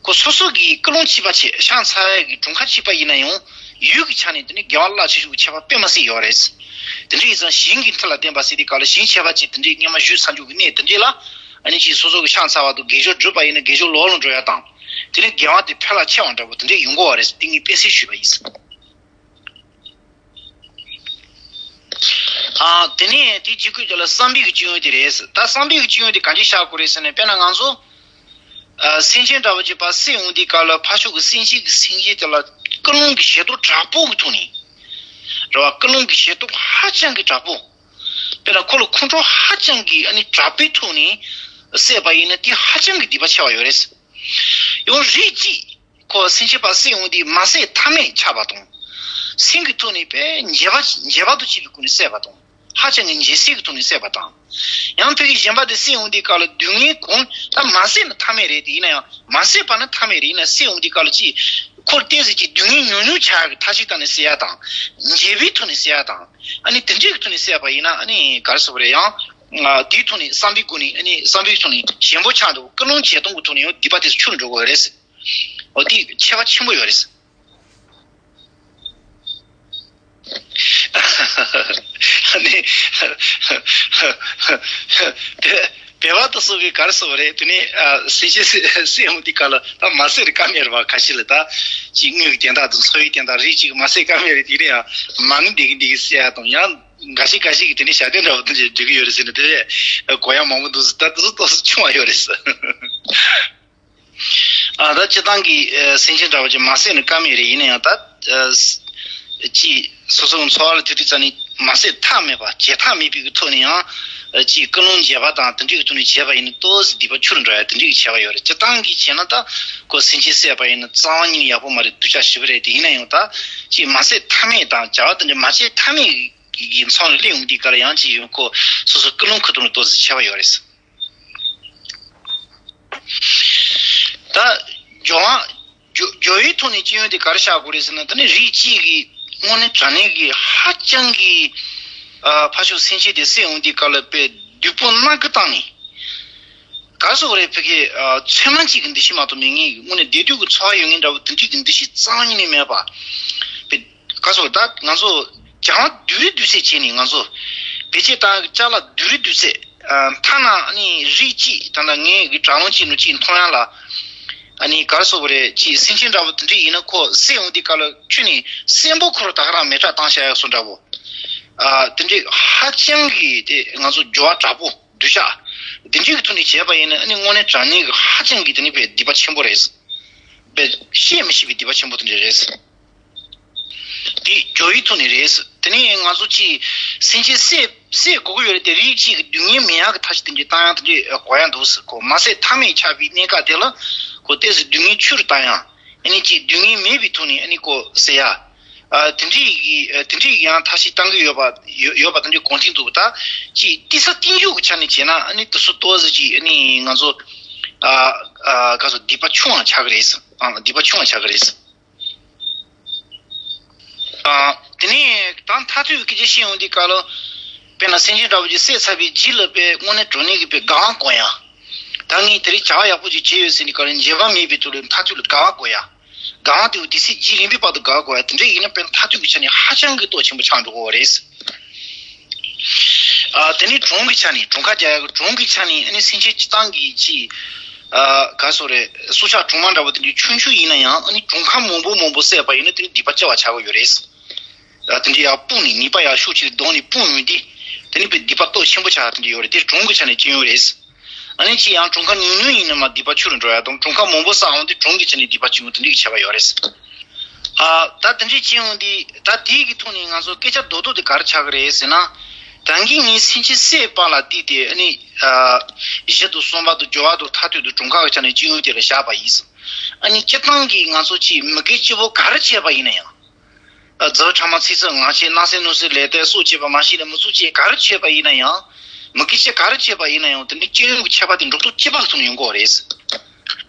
ཁོ་སོ་སོ་གིས་ཀུན་སློང་གཅིག་པ་བྱས་ཤ་འཚལ་ཡ་གི་གྲུབ་ཁ་གཅིག་པ་ཡིན་ན་ཡང་ཡུལ་གྱི་ཆ་ནས་དེ་ནི་དགེ་བ་རླབས་ཆེ་ཤོས་ཀྱི་ཁྱད་པར་དཔེ་མི་སྲིད་ཡོད་རེད། དེ་འདྲ་ཡིན་ཙང་ཞིང་གི་མཐུ་ལ་བརྟེན་པ་ཟེར་དུས་སྐབས་ལ་ཞིང་ཁྱད་པར་ཅན་དེ་འདྲའི་སྔོན་མ་བཞུགས་ཚར་རྒྱུ་གི་གནས་དེ་འདྲའི་ལ། ཨ་ནི་ཅིག་སོ་སོ་གི་ཤ་འཚལ་བ་དང་དགེ་སྦྱོར་བསྒྲུབས་པ་ཡིན་ན་དགེ་སྦྱོར་ལོག་ལོག་འགྲོ་ཡ་དང་། དེ་ནི་དགེ་བ་དེ་འཕེལ་ལ་ཆེ་བ་འདྲ་པོ་དེ་འདྲའི་ཡོང་གི་ཡོད་རེད། དེ་ངས་དཔེ་གསལ་ཞུས་པ་ཡིན། ཨ། དེ་ནས་དེ་རྗེས་ཁོས་ཀྱི་ལ་བསམ་པའི་གི་སྤྱི་ཡོན་དེ་རེད། ད་བསམ་པའི་གི་སྤྱི་ཡོན་དེ་ག་འདྲས་བཞག་དགོས་རེད་ཟེར་ན། དཔེར་ན་ང་ཚོ། ཨ། སེམས་ཅན་འདྲ་པོ་ཅིག་ཕར་བསད་ཡོང་དུས་སྐབས་ལ་ཕར་ཕྱོགས་ཀྱི་སེམས་ཅན་གྱི་སེམས་ཅན་དེ་ལ་ཀུན་སློང་གི་ཞེ་སྡང་དྲག་པོ་གི་ཐོག་ནས། རེད་བ། ཀུན་སློང་གི་ཞེ་སྡང་ཧ་ཅང་གི་དྲག་པོ། དཔེར་ན་ཁོ་ལ་ཁོང་ཁྲོ་ཧ་ཅང་གི་ཨ་ནི་དྲག་པོའི་ཐོག་ནས་བསད་པ་ཡིན་ན་དེ་ཧ་ཅང་གི་སྡིག་པ་ཆེ་བ་ཡོད་རེད། ཡང་རིགས་གཅིག་ཁོ་སེམས་ཅན་པ་བསད་འོང་དུས་མ་བསད་ཐབས་མེད་ཆགས་པ་དང་། སེམས་ཀྱི་ཐོག་ནས་དཔེ་འགྱེད་པ་འགྱེད་པ་དང་བཅས་པའི་སྒོ་ནས་བསད་པ་དང་། ཧ་ཅང་གི་འགྱེད་སེམས་ཀྱི་ཐོག་ནས་བསད་པ་དང་། ཡང་ཕ་གི་གཞན་པ་དེ་བསད་འོང་དུས་སྐབས་ལ་སྡུག་བསྔལ་གང་ད་མ་བསད་ན་ཐབས་མེད་རེད་དེ། ཡིན་ན་ཡང་མ་བསད་པ་ན་ཐབས་མེད་རེད། ཡིན་ན་བསད་འོང་དུས་སྐབས་ལ་ཅིག་ཁོར་ཏོག་ཙམ་ཅིག་སྡུག་བསྔལ་ཉུང་ཉུང་ཆགས་ཀྱི་ཐབས་ཤེས་བཏང་ནས་བསད་ཡ་དང་། འགྱེད་པའི་ཐོག་ནས་བསད་ཡ་དང་། ཨ་ནི་དེ་འདྲའི་གི་ཐོག་ནས་བསད་པ་ཡིན་ན་ཨ་ནི་ག་རེ་ཟེར་དགོས་རེད། ཡང་དེའི་ཐོག་ནས་བསམ་པའི་སྒོ་ནས་ཨ་ནི་བསམ་པའི་ཐོག་ནས་ཞན་པོ་ཆགས་འདུག་ཀུན་སློང་བྱེད་སྟངས་ཀྱི་ཐོག་ནས་ཡང་སྡིག་པ་དེ་ཚོ་འཁྱུར་འགྲོ་དགོས་རེད། འོ་དེ་ཁྱད་པར་ཆེན་པོ་ཡོད་རེད། ནི། བོད་པ་དེ་ཚོ་གིས་ག་རེ་ཟེར་བ་རེད། དེ་ནི་ཨ། སེམས་ཅན་བསད་འོང་དུས་སྐབས་ལ་ད་མ་བསད་ན་ཀ་མེད་རེད་བ། ཁ་ཤས་ལ་ད་ཅིག་དངོས་ཀྱི་དོན་དག་དང་འཚོ་བའི་དོན་དག་རིགས་གཅིག་མ་བསད་ཀ་མེད་རེད། དེ་ནི་ཡང་མ་ཎི་འདི་གི་འདི་གི་བསད་ཡ་དང་། ཡང་འགའ་ཞིག་འགའ་ཞིག་གིས་དེ་ནི་ཞལ་འདོན་འདྲ་པོ་དེ་འདྲ་འབྲི་གི་ཡོད་རེད་ཟེར་ནས་དེ་རེད་གོ་ཡ་མང་པོ་འདུག་ཟེར། ད་དེ་ཚོ་ཏོག་ཙམ་ཆུང་བ་ཡོད་རེད་ཟེར། ཨ། ད་སྤྱིར་བཏང་གི་ཨ། སེམས་ཅན་འདྲ་པོ་ཅིག་མ་བསད་ན་ཀ་མེད་རེད། ཡིན་ན་ཡང་ད་ཨ། ཅིག་སོ་སོའི་འཚོ་བ་ལ་དུས་དུས་ཙམ་ནས་མ་བསད་ཐབས་མེད་པ་བྱེད་ཐབས་མེད་པའི་གི་ཐོག་ནས་ཡང་ཨ། ཅིག་ཀུན་སློང་འགྱེད་པ་དང་དེ་འདྲའི་གི་ཐོག་ནས་བྱས་པ་ཡིན་ན་ཏོག་ཙམ་སྡིག་པ་འཁྱུར་འགྲོ་ཡ་དེ་འདྲའི་གི་བྱས་པ་ཡོད་རེད། སྤྱིར་བཏང་གི་བྱས་ན་ད་ཁོ་སེམས་ཅན་བསད་པ་ཡིན་ན་རྩ་བ་ཉིད་ནས་ཡག་པོ་མ་རེད། སྡུག་ཅག་ཞེ་པོ་རེད་དེ། ཡིན་ན་ཡང་ད་ཅིག་མ་བསད་ཐབས་མེད་དང་བྱ་བ་དེ་འདྲ་མ་བྱེད་ཐབས་མེད་ཀྱི་མཚམས་ལ་སླེབས་ཡོང་དུས་སྐབས་ལ་ཡང་ཅིག་ཡང་ཁོ་སོ་སོའི་ཀུན་སློང་ཁུ་ཐུག་ནས་ཏོག་ཙམ་བྱས་པ་ཡོད་རེད། ད་སྦྱོར་བ་སྦྱོར་སྦྱོར་བའི་ཐོག་ནས་སྤྱི་ཡོན་དེ་ག་རེ་བཞག་དགོས་རེད་ཟེར་ན། ད་ནི་རིགས་གཅིག་གིས་དངོས་གནས་དྲང་གནས་ཀྱི་ཧ་ཅང་གི་ཨ། ཕར་ཕྱོགས་སེམས་ཅན་དེ་བསད་འོང་དུས་སྐབས་ལ་དཔེ་སྡུག་པོ་སྣ་དགུ་བཏང་ནས། ག་རེ་ཟེར་དགོས་རེད། ཕ་གི་ཨ། ཚོད་མ་གཅིག་གི་འདུ་ཤེས་མ་གཏོགས་མེད་མཁན་གྱི་དངོས་གནས་བདེ་སྡུག་གི་ཚོར་བ་ཡོད་མཁན་འདྲ་པོ་དེ་འདྲའི་གི་འདུ་ཤེས་རྩ་བ་ཉིད་ནས་མེད་པ། དཔེ་ག་རེ་ཟེར་དགོས། ད་ང་ཚོ་སྦྱང་བ་བསྡུས་རེ་བསྡུས་ཚད་བྱས་ནས། ང་ཚོ་བེད་སྤྱད་བཏང་ཅ་ལག་བསྡུས་རེ་བསྡུས་ཚད། ཨ། ཐ་ན་ཨ་ནི་རིགས་གཅིག་ད་ལྟ་ངའི་གི་དྲ་ལམ་གཅིག་ནང་གཅིག་མཐོང་ཡ་ལ། ཨ་ནི་ག་རེ་ཟེར་དགོས་རེད། ཅིག་སེམས་ཅན་འདྲ་པོ་དེ་འདྲ་ཡིན་ན་ཁོ་བསད་ཡོང་དུས་སྐབས་ལ་ཁྱོད་ནི་གསོན་པོ་ཁོ་རང་ད་ག་རང་མེ་སྲེག་བཏང་བཞག་ཡག་བཟོ་འདྲ་པོ། ཨ་དེ་འདྲ་ཧ་ཅང་གི་དེ་ང་ཚོ་སྦྱོར་བ་དྲག་པོ། སྡུག་ཅག་དེ་འདྲའི་གི་ཐོག་ནས་བྱས་པ་ཡིན་ན། ཨ་ནི་དངོས་གནས་དྲང་གནས་ཀྱི་ཧ་ཅང་གི་དེ་ནི་དཔེ་སྡིག་པ་ཆེན་པོ་རེད། དཔེ་བཤད་མི་ཤེས་པའི་སྡིག་པ་ཆེན་པོ་དེ་འདྲ་རེད། དེ་སྦྱོར་བའི་ཐོག་ནས་རེད། དེ་ནས་ང་ཚོ་ཅིག་སེམས་ཅན་བསད་བསད་དགོས་ཀྱི་ཡོད་རེད་དེ། རིགས་གཅིག་གི་སྡུག་བསྔལ་མེད་ཡག་གི་ཐབས་ཤེས་དེ་འདྲ་བཏང་ཡག་དེ་འདྲ་དགོས་ཡག་འདུག་ཟེར། ཁོ་མ་བསད་ཐབས་མེད་ཆགས་པའི་གནས་སྐབས་དེ་ལ་ཁོ་ཏོག་ཙམ་སྡུག་བསྔལ་ཆུང་རུ་བཏང་ཡག་ཨ་ནི་ཅིག་སྡུག་བསྔལ་མེད་པའི་ཐོག་ནས་ཨ་ནི་ཁོ་བསད་ཡག་ཨ་དེ་འདྲའི་གི་ཨ་དེ་འདྲའི་ཡང་ཐབས་ཤེས་བཏང་གི་ཡོད་པ་ཡོད་ཡོད་པ་དེ་འདྲའི་གོང་ཐིག་འདུག་ད་ཅིག་ཏི་ས་རྟིང་རྒྱུག་གི་ཆ་ནས་བྱས་ན། ཨ་ནི་དེ་ཚོ་ཏོག་ཙམ་ཅིག་ཨ་ནི་ང་ཚོ་ཨ་ཨ་ག་ཚོད་སྡིག་པ་ཆུང་བ་ཆགས་ཀྱི་རེད། ཨ་སྡིག་པ་ཆུང་བ་ཆགས་ཀྱི་རེད། ཨ་དེ་ནས་ད་མཐར་ཐུག་གི་སྐད་ཆ་བཤད་ཡོང་དུས་སྐབས་ལ། དཔེར་ན་སེམས་ཅན་འདྲ་པོ་ཅིག་བསད་ཚར་བའི་རྗེས་ལ་དཔེ་དངོས་གནས་དྲང་གནས་ཀྱི་དཔེ་དགའ་བ་དགོས་ཡག་ད་ངས་དེ་རིང་བྱ་བ་ཡག་པོ་ཅིག་བྱས་ཡོད་ཟེར་ནས་ག་རེ་འགྱོད་པ་མེད་པའི་ཐོག་ལ་མཐར་ཐུག་ལ་དགའ་བ་དགོས་ཡག་དགའ་བ་དེ་བོ་དེ་སྲིད་རྗེས་རིམ་པའི་བར་དུ་དགའ་བ་དགོས་ཡག་དེ་འདྲ་ཡིན་ན་དཔེ་མཐར་ཐུག་གི་ཆ་ནས་ཧ་ཅང་གི་སྟོབས་ཆེན་པོ་ཆགས་འགྲོ་གི་ཡོད་རེད། ཨ་དེ་ནས་གྲོང་གི་ཆ་ནས། གྲོང་ཁ་རྒྱག་ཡག་གི་གྲོང་གི་ཆ་ནས་ཨ་ནི་སེམས་ཅན་སྤྱིར་བཏང་གི་ཅིག་ཨ་ག་རེ་ཟེར་དགོས་རེད། སྲོག་ཆགས་གྲོག་མ་འདྲ་པོ་དེ་འདྲའི་ཆུང་ཆུང་ཡིན་ན་ཡང་། ཨ་ནི་གྲོང་ཁ་མང་པོ་མང་པོ་བསད་པ་ཡིན་ན་དེ་ནི་སྡིག་པ་ཆེ་བ་ཆགས་ཀྱི་ཡོད་རེད། ཨ་དེ་འདྲའི་ཡར་སྤུངས་ནས་ནད་པ་ཡར་ཤུགས་ཆེ་བསྡད་ནས་སྤུངས་ཡོང་དུས་དེ་ནི་དཔེ་སྡིག་པ་སྟོབས་ཆེན་པོ་ཆགས་དེ་འདྲ་ཡོད་རེད། དེ་གྲོང་གི་ཆ་ནས་སྐྱོན་ཡོད་རེད། ཨ་ནི་ཅིག་ཡང་གྲོང་ཁ་ཉུང་ཉུང་ཡིན་ན་མར་སྡིག་པ་ཆུང་རུ་འགྲོ་ཡག་དང་། གྲོང་ཁ་མང་པོ་བསགས་འོང་དུས་གྲོང་གི་ཆ་ནས་སྡིག་པ་ཆེན་པོ་དེ་འདྲའི་ཆགས་པ་ཡོད་རེད། ཨ་ད་དེ་འདྲའི་བྱས་འོང་དུས་ད་དེའི་གི་ཐོག་ནས་ང་ཚོ་སྐད་ཆ་རྡོག་རྡོག་དེ་ག་རེ་ཆགས་ཀྱི་རེད་ཟེར་ན། ད་གིན་ངས་སེམས་ཅན་བསད་པ་ལ་བལྟས་ཏེ། ཨ་ནི་ཨ་བཞི་དང་གསུམ་པ་དང་བཅུ་པ་དང་མཐར་ཐུག་ཏུ་གྲོང་ཁ་གི་ཆ་ནས་སྐྱོན་ཡོན་དེ་ལ་བཞག་པ་ཡིན། ཨ་ནི་སྤྱིར་བཏང་གི་ང་ཚོ་ཅིག་མི་དགེ་བཅུ་པོ་ག་རེ་བྱས་པ་ཡིན་ན་ཡང་། ཨ་རྫུ་འཕྲུལ་སྨྲ་ཚིག་རྩུབ་ངག་འཁྱལ་རྣམ་སྲས་གནོད་འཚེ་ལས་དད་སྲོག་བཅད་པ་མ་བྱིན་ལེན་མི་ཚོགས་བཅས་ག་རེ་བྱས་པ་ཡིན་ན་ཡང་། མི་དགེ་བཅུ་ག་རེ་བྱས་པ་ཡིན་ན་ཡང་དེ་འདྲའི་སྐྱོན་ཡོན་གྱི་ཁྱད་པར་དེ་འགྲོ་ལྡོག་གཅིག་པ་ལ་ཐུག་ནས་ཡོང་གི་ཡོད་རེད།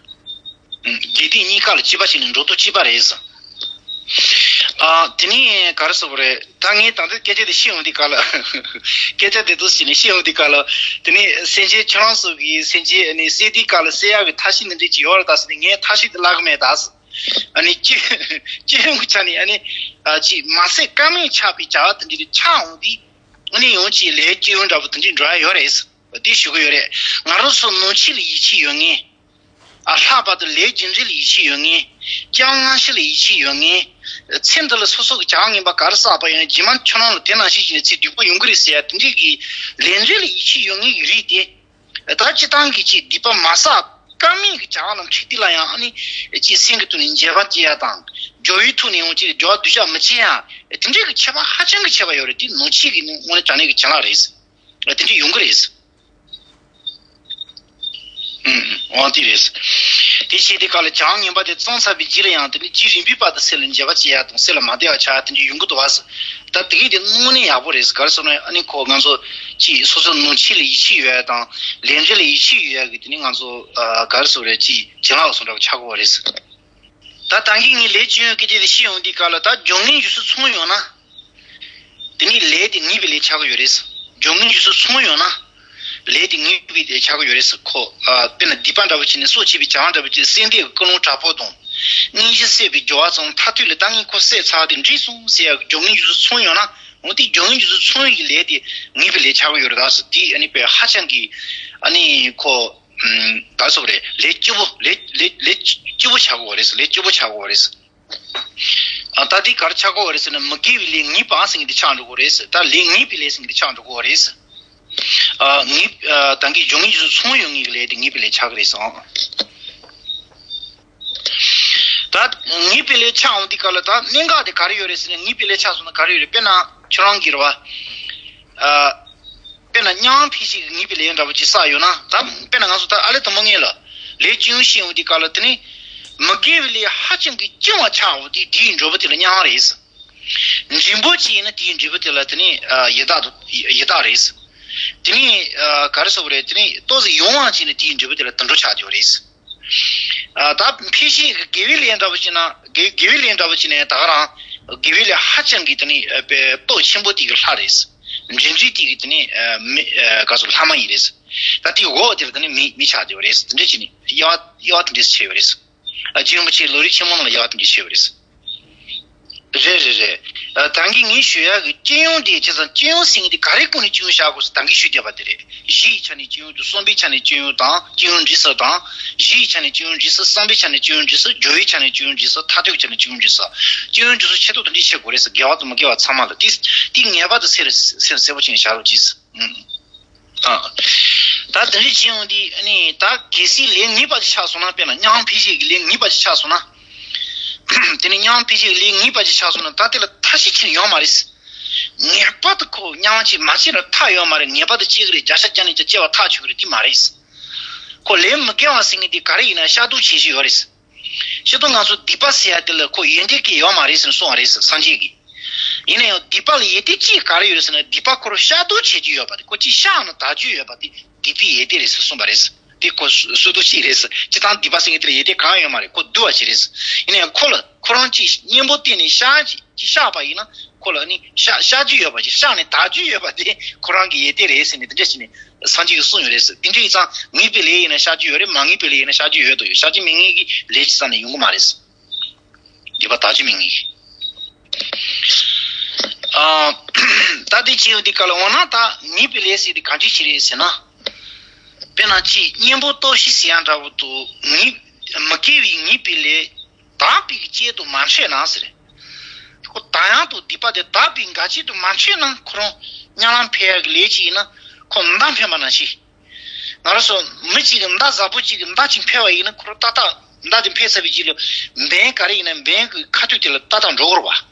དགེ་སྡིག་གཉིས་ཀ་ལ་གཅིག་པ་ཞིག་ནས་འགྲོ་ལྡོག་གཅིག་པ་རེད། ཨ་དེ་ནས་ག་རེ་ཟེར་དགོས་རེད། ད་ངས་ད་ལྟ་སྐད་ཆ་དེ་བཤད་ཡོང་དུས་སྐབས་ལ། སྐད་ཆ་དེ་ཚོ་བཤད་ནས་བཤད་ཡོང་དུས་སྐབས་ལ། དེ་ནས་སེམས་ཅན་ཁྱེད་རང་ཚོ་གིས་སེམས་ཅན་ཨ་ནི་བསད་དུས་སྐབས་ལ་བསད་ཡག་གི་ཐབས་ཤེས་འདི་འདྲས་ཅིག་ཡོད་རེད་ད་ཟེར་ནས་ངས་ཐབས་ཤེས་དེ་བརླག་གི་མེད་ད། ཨ་ནི་སྤྱི་སྤྱི་ཡོངས་ཀྱི་ཆ་ནས་ཨ་ནི་ཨ་ཅིག་མ་བསད་ཀ་མེད་ཆགས་པའི་བྱ་བ་དེ་འདྲས་ཆགས་འོང་དུས། ཨ་ནི་ཡང་ཅིག་ལས་སྤྱི་ཡོངས་འདྲ་པོ་དེ་འདྲས་འགྲོ་ཡ་ཡོད་རེད། དེ་ཞུ་གི་ཡོད་རེད། ང་རང་ཚོ་ནང་ཆོས་ལ་ཡིད་ཆེས་ཡོད་མཁན། ཨ་ལྷག་པར་དུ་ལས་རྒྱུ་འབྲས་ལ་ཡིད་ཆེས་ཡོད་མཁན། སྤྱང་ངན་ཤེས་ལ་ཡིད་ཆེས་ཡོད་མཁན། ཚེ་འདི་ལ་སོ་སོ་གི་བྱ་བ་ངན་པ་ག་རེ་བསགས་པ་ཡིན་ན་རྗེས་མ་ཁྱོད་རང་ལ་དེ་ནང་བཞིན་བྱས་ནས་ཚེ་སྡུག་པོ་ཡོང་གི་རེད་ཟེར་ཡ་དེ་འདྲས་ཀྱི་ལས་འབྲས་ལ་ཡིད་ཆེས་ཡོད་མཁན་གྱི་རིགས་དེ། ད་སྤྱིར་བཏང་གི་ཅིག་སྡིག་པ་མ་བསགས་ཀ་མེད་ཀྱི་བྱ་བ་ལ་འཁྲིད་དུས་ལ་ཡང་ཨ་ནི་ཅིག་སེམས་ཀྱི་ཐོག་ནས་འགྱོད་པ་སྐྱེ་ཡ་དང་། སྦྱོར་བའི་ཐོག་ནས་ཡང་ཅིག་སྦྱོར་བ་སྡུག་ཅག་མི་བྱེད་ཡ། དེ་འདྲའི་གི་ཁྱད་པར་ཧ་ཅང་གི་ཆེ་བ་ཡོད་རེད། དེ་ནང་ཆོས་ཀྱི་དངོས་གནས་དྲང་གནས་ཀྱི་བྱིན་རླབས་རེད། དེ་འདྲ་ཡོང་གི་རེད། ཨུམ། འོང་དེ་རེད། དེ་བྱས་དེ་ག་ལ་བྱ་བ་ངན་པ་དེ་བསགས་ཚར་བའི་རྗེས་ལ་ཡང་དེ་ནི་རྗེས་རིམ་པའི་བར་དུ་སེམས་ལ་འགྱོད་པ་སྐྱེ་ཡ་དང་སེམས་ལ་མ་བདེ་བ་ཆགས་ཡ་དེ་འདྲ་ཡོང་གི་འདུག་བ། ད་དེ་གས་དེ་དངོས་གནས་ཡག་པོ་རེད། ག་རེ་ཟེར་ན་ཨ་ནི་ཁོ་ང་ཚོ་ཅིག་སོ་སོའི་ནང་ཆོས་ལ་ཡིད་ཆེས་ཡོད་ཡ་དང་ལས་འབྲས་ལ་ཡིད་ཆེས་ཡོད་ཡ་གི་དེ་ནི་ང་ཚོ་ཨ་ག་རེ་ཟེར་རེད། ཅིག་བྱིན་རླབས་སོགས་འདྲ་བ་ཆགས་ཀྱི་ཡོད་རེད། ད་ད་གིན་ངས་ལས་སྤྱི་ཡོངས་སྐད་ཆ་དེ་བཤད་ཡོང་དུས་སྐབས་ལ། ད་སྦྱོར་ངན་རྗེས་སུ་ཚང་ཡོང་ན། དེ་ནི་ལས་དེ་ངན་པའི་ལས་ཆགས་ཀྱི་ཡོད་རེད། སྦྱོར་ངན་རྗེས་སུ་ཚང་ཡོང་ན། ལས་དེ་ངན་པའི་ལས་ཆགས་ཀྱི་ཡོད་རེད། ཁོ་ཨ་དཔེར་ན་སྡིག་པ་འདྲ་པོ་བྱས་ནས་སྲོག་བཅད་པའི་བྱ་བ་འདྲ་པོ་བྱས་ནས་བསད་འདོད་ཀྱི་ཀུན་སློང་དྲག་པོ་དང་། སྙིང་རྗེ་བསད་པའི་སྦྱོར་བ་ཚང་མཐར་ཐུག་ལ་ད་ངས་ཁོ་བསད་ཚར་དེ་འགྲིག་སོང་ཟེར་ཡག་གི་སྦྱོར་ངན་རྗེས་སུ་ཚང་ཡོང་ན། འོ་དེ་སྦྱོར་ངན་རྗེས་སུ་ཚང་ཡོང་གི་ལས་དེ་ངན་པའི་ལས་ཆགས་ཀྱི་ཡོད་རེད་ད་ཟེར། དེ་ཨ་ནི་དཔེ་ཧ་ཅང་གི་ཨ་ནི་ཁོ་ཨམ་ག་རེ་ཟེར་དགོས་རེད། ལས་སྐྱིད་པོ་ལས་ལས་ལས་སྐྱིད་པོ་ཆགས་ཀྱི་ཡོད་རེད་ཟེར། ལས་སྐྱིད་པོ་ཆགས་ཀྱི་ཡོད་རེད་ཟེར། ཨ་ད་དེ་ག་རེ་ཆགས་ཀྱི་ཡོད་རེད་ཟེར་ན། མི་དགེ་བའི་ལས་ངན་པ་ཟེར་མཁན་དེ་ཆགས་འགྲོ་གི་རེད་ཟེར། ད་ལས་ངན་པའི་ལས་ཟེར་མཁན་དེ་ཆགས་འགྲོ་གི་རེད་ཟེར། ཨ་ངན་ཨ་ད་གིན་སྦྱོར་ངན་རྗེས་སུ་ཚང་ཡོང་མཁན་གྱི་ལས་དེ་ངན་པའི་ལས་ཆགས་ཀྱི་རེད་ཟེར། ད་ངན་པའི་ལས་ཆགས་འོང་དུས་སྐབས་ལ་ད་གནད་འགག་དེ་ག་རེ་ཡོད་རེད་ཟེར་ན། ངན་པའི་ལས་ཆགས་སོང་ན་ག་རེ་ཡོད་རེད། དཔེར་ན་ཁྱོད་རང་གིས་རེད་བ། ཨ། དཔེར་ན་མྱང་འཕེན་བྱེད་ཀྱི་ངན་པའི་ལས་འདྲ་པོ་ཅིག་བསགས་ཡོད་ན། ད་དཔེར་ན་ང་ཚོ་ད་ཨ་ལས་དང་པོ་ངེས་ལ་ལས་སྤྱི་ཡོངས་བཤད་འོང་དུས་སྐབས་ལ། དེ་ནི་མི་དགེ་བའི་ལས་ཧ་ཅང་གི་ལྕི་བ་ཆགས་འོང་དུས་དེའི་འབྲས་བུ་དེ་ལ་མྱང་རེད། འབྲིང་པོ་ཅིག་ཡིན་ན་དེའི་འབྲས་བུ་དེ་ལ་དེ་ནི་ཡི་དྭགས་དང་ཡི་དྭགས་རེད། དེ་ནི་ག་རེ་ཟེར་དགོས་རེད། དེ་ནི་ཏོག་ཙམ་ཡང་བ་ཅིག་ཡིན་ན་དེའི་འབྲས་བུ་དེ་ལ་དུད་འགྲོ་ཆགས་ཀྱི་ཡོད་རེད། ཨ་ད་འཕེན་བྱེད་ཀྱི་དགེ་བའི་ལས་འདྲ་བོ་བྱས་ན། དགེ་དགེ་བའི་ལས་འདྲ་བོ་བྱས་ན་ད་ག་རང་དགེ་བའི་ལས་ཧ་ཅང་གི་དེ་ནི་ཨ་དཔེ་སྟོབས་ཆེན་པོ་དེ་གི་ལྷ་རེད། འབྲིང་རིགས་དེ་གི་དེ་ནི་ཨ་མི་ཨ་ག་ཟེར་ལྷ་མ་ཡིན་རེད། ད་དེའི་འོག་དེ་ལ་དེ་ནི་མི་མི་ཆགས་བསྡད་ཡོད་རེད། དེ་འདྲ་བྱས་ནས་དབྱེ་བ་དབྱེ་བ་དེ་འདྲས་ཕྱེ་ཡོད་རེད། ཨ་རྗེ་རིན་པོ་ཆེ་ལམ་རིམ་ཆེན་མོ་ནང་ལ་དབྱེ་བ་དེ་འདྲས་ཕྱེ་ཡོད་རེད། རེད་རེད་རེད། ཨ། ད་གིན་ངས་ཞུ་ཡག་གི་སྤྱི་ཡོངས་དེ་བྱས་ཙང་སྤྱི་ཡོངས་ཟེར་མཁན་དེ་ག་རེ་སྐོར་ནས་སྤྱི་ཡོངས་བཞག་དགོས་ཟེར་ད་གིན་ཞུས་བསྡད་པ་དེ་རེད། གཞི་ཡི་ཆ་ནས་སྤྱི་ཡོངས་དང་། གསུམ་པའི་ཆ་ནས་སྤྱི་ཡོངས་དང་སྤྱི་ཡོངས་འབྲས་གསུམ་དང་། བཞི་ཡི་ཆ་ནས་སྤྱི་ཡོངས་འབྲས་གསུམ། གསུམ་པའི་ཆ་ནས་སྤྱི་ཡོངས་འབྲས་གསུམ། བརྒྱད་པའི་ཆ་ནས་སྤྱི་ཡོངས་འབྲས་གསུམ། མཐར་ཐུག་གི་ཆ་ནས་སྤྱི་ཡོངས་འབྲས་གསུམ། སྤྱི་ཡོངས་འབྲས་གསུམ་ཆེ་མཐོ་དེ་འདྲས་ཕྱེ་དགོས་རེད་ཟེར། དགེ་བ་དང་མི་དགེ་བ་ཚང་མ་ལ། དེ་དེ་ངེས་པར་དུ་གསལ་གསལ་གསལ་པོ་བྱས་ནས་བཞག་རོགས་གྱིས། ཨ། ད་དེ་འདྲ་བྱེད་ཡོང་དུས་ནི་ད་གལ་སྲིད་ལས་ངེས་པ་ཅིག་ཆགས་སོང་ན། དཔེར་ན་མཉམ་འཕེལ་བྱེད་ཀྱི་ལས་ངེས་པ་ཅིག་ཆགས་སོང་ན། དེ་ནི་མཉམ་འཕེལ་བྱེད་ཀྱི་ལས་ངེས་པ་ཅིག་ཆགས་སོང་ན། ད་དེ་ལ་ཐབས་ཤེས་བྱེད་ཡོང་མ་རེད། ངེས་པར་དུ་ཁོ་མཉམ་བྱེད་མ་བྱེད་ན་ཐབས་ཡོད་མ་རེད། ངེས་པར་དུ་བྱེད་ཀྱི་རེད། བརྒྱ་ཆ་བརྒྱ་ནས་བརྒྱ་བྱེད་པ་ཐག་ཆོད་ཀྱི་རེད། དེ་མ་རེད། ཁོ་ལས་མི་དགེ་བ་ཟེར་མཁན་དེ་ག་རེ་ཡིན་ན་ཤ་སྟག་བྱེད་ཀྱི་ཡོད་རེད། སྤྱིར་བཏང་ང་ཚོ་སྡིག་པ་ཟེར་ཡ་དེ་ལ་ཁོ་ཡོན་ཏན་གྱི་ཡོད་མ་རེད་ཟེར་ནས་གསུངས་པ་རེད་སངས་རྒྱས་ཀྱིས། ཡིན་ན་ཡང་སྡིག་པ་ལ་ཡོན་ཏན་གཅིག་ག་རེ་ཡོད་རེད་ཟེར་ན། སྡིག་པ་ཁོ་རང་ཤ་སྟག་བྱེད་རྒྱུ་ཡོད་པ་དེ། ཁོ་གཅིག་བཤགས་ནས་དག་རྒྱུ་ཡོད་པ་དེ་སྡིག་པའི་ཡོན་ཏན་རེད་ཟེར་གསུངས་པ་རེད། དེ་ཁོ་སུ་སུ་དང་གཅིག་རེད་ཟེར། སྤྱིར་བཏང་སྡིག་པ་ཟེར་མཁན་དེ་ལ་ཡོན་ཏན་གང་ཡང་ཡོད་མ་རེད། ཁོ་འདུལ་བ་ཞིག་རེད་ཟེར། ཡིན་ན་ཡང་ཁོ་ལ་ཁོ་རང་གཅིག་གཉེན་པོ་བསྟེན་ནས་བཤགས་ཅིག་བཤགས་པ་ཡིན་ན། ཁོ་ལ་ནི་བཤགས་བཤགས་རྒྱུ་ཡོད་པ་ཅིག་བཤགས་ནས་དག་རྒྱུ་ཡོད་པ་དེ་ཁོ་རང་གི་ཡོན་ཏན་རེད་ཟེར་ནས་དེ་འདྲ་བྱས་ནས། སངས་རྒྱས་ཀྱིས་གསུངས་ཡོད་རེད་ཟེར། དེ་འདྲ་ཡིན་ཙང་ངེས་པའི་ལས་ཡིན་ན་བཤགས་རྒྱུ་ཡོད་རེད། མ་ངེས་པའི་ལས་ཡིན་ན་བཤགས་རྒྱུ་ཡོད་དོ་ཡོད། བཤགས་རྒྱུ་མེད་མཁན་གྱི་ལས་ཅི་ཙམ་ནས་ཡོང་གི་མ་རེད་ཟེར། སྡིག་པ་དག་རྒྱུ་མེད་མཁན་གྱི། ཨ། ད་དེ་བྱས་ཡོང་དུས་སྐབས་ལ་འོ་ན་ད་ངེས་པའི་ལས་ཟེར་དེ་ག་འདྲ་ཞིག་རེད་ཟེར་ན། དཔེར་ན་ཅིག་གཉེན་པོ་སྟོབས་བཞི་ཟེར་ཡ་འདྲ་པོ་འདུག་ངེས་མི་དགེ་བའི་ངེས་པའི་ལས། དག་པའི་གི་སྤྱད་དུ་མ་འཕྲད་ན་ཟེར། ཁོ་དག་ཡག་ཏུ་སྡིག་པ་དེ་དག་པའི་གི་སྤྱད་དུ་མ་འཕྲད་ན། ཁོ་རང་དམྱལ་བ་འཕེན་ཡག་གི་ལས་ཅིག་ཡིན་ན་ཁོ་མདའ་འཕེན་པ་ནང་བཞིན། ང་རང་ཚོ་མི་གཅིག་གིས་མདའ་གཟར་པོ་གཅིག་གིས་མདའ་གཅིག་འཕེན་པ་ཡིན་ན། ཁོ་རང་ཏག་ཏག་མདའ་དེ་འཕེན་ཚར་བའི་རྗེས་ལ་འབེན་ག་རེ་ཡིན་ན་འབེན་གི་ཁ་ཐུག་དེ་ལ་ཏག་ཏག་འགྲོ་གི་རེད་པ།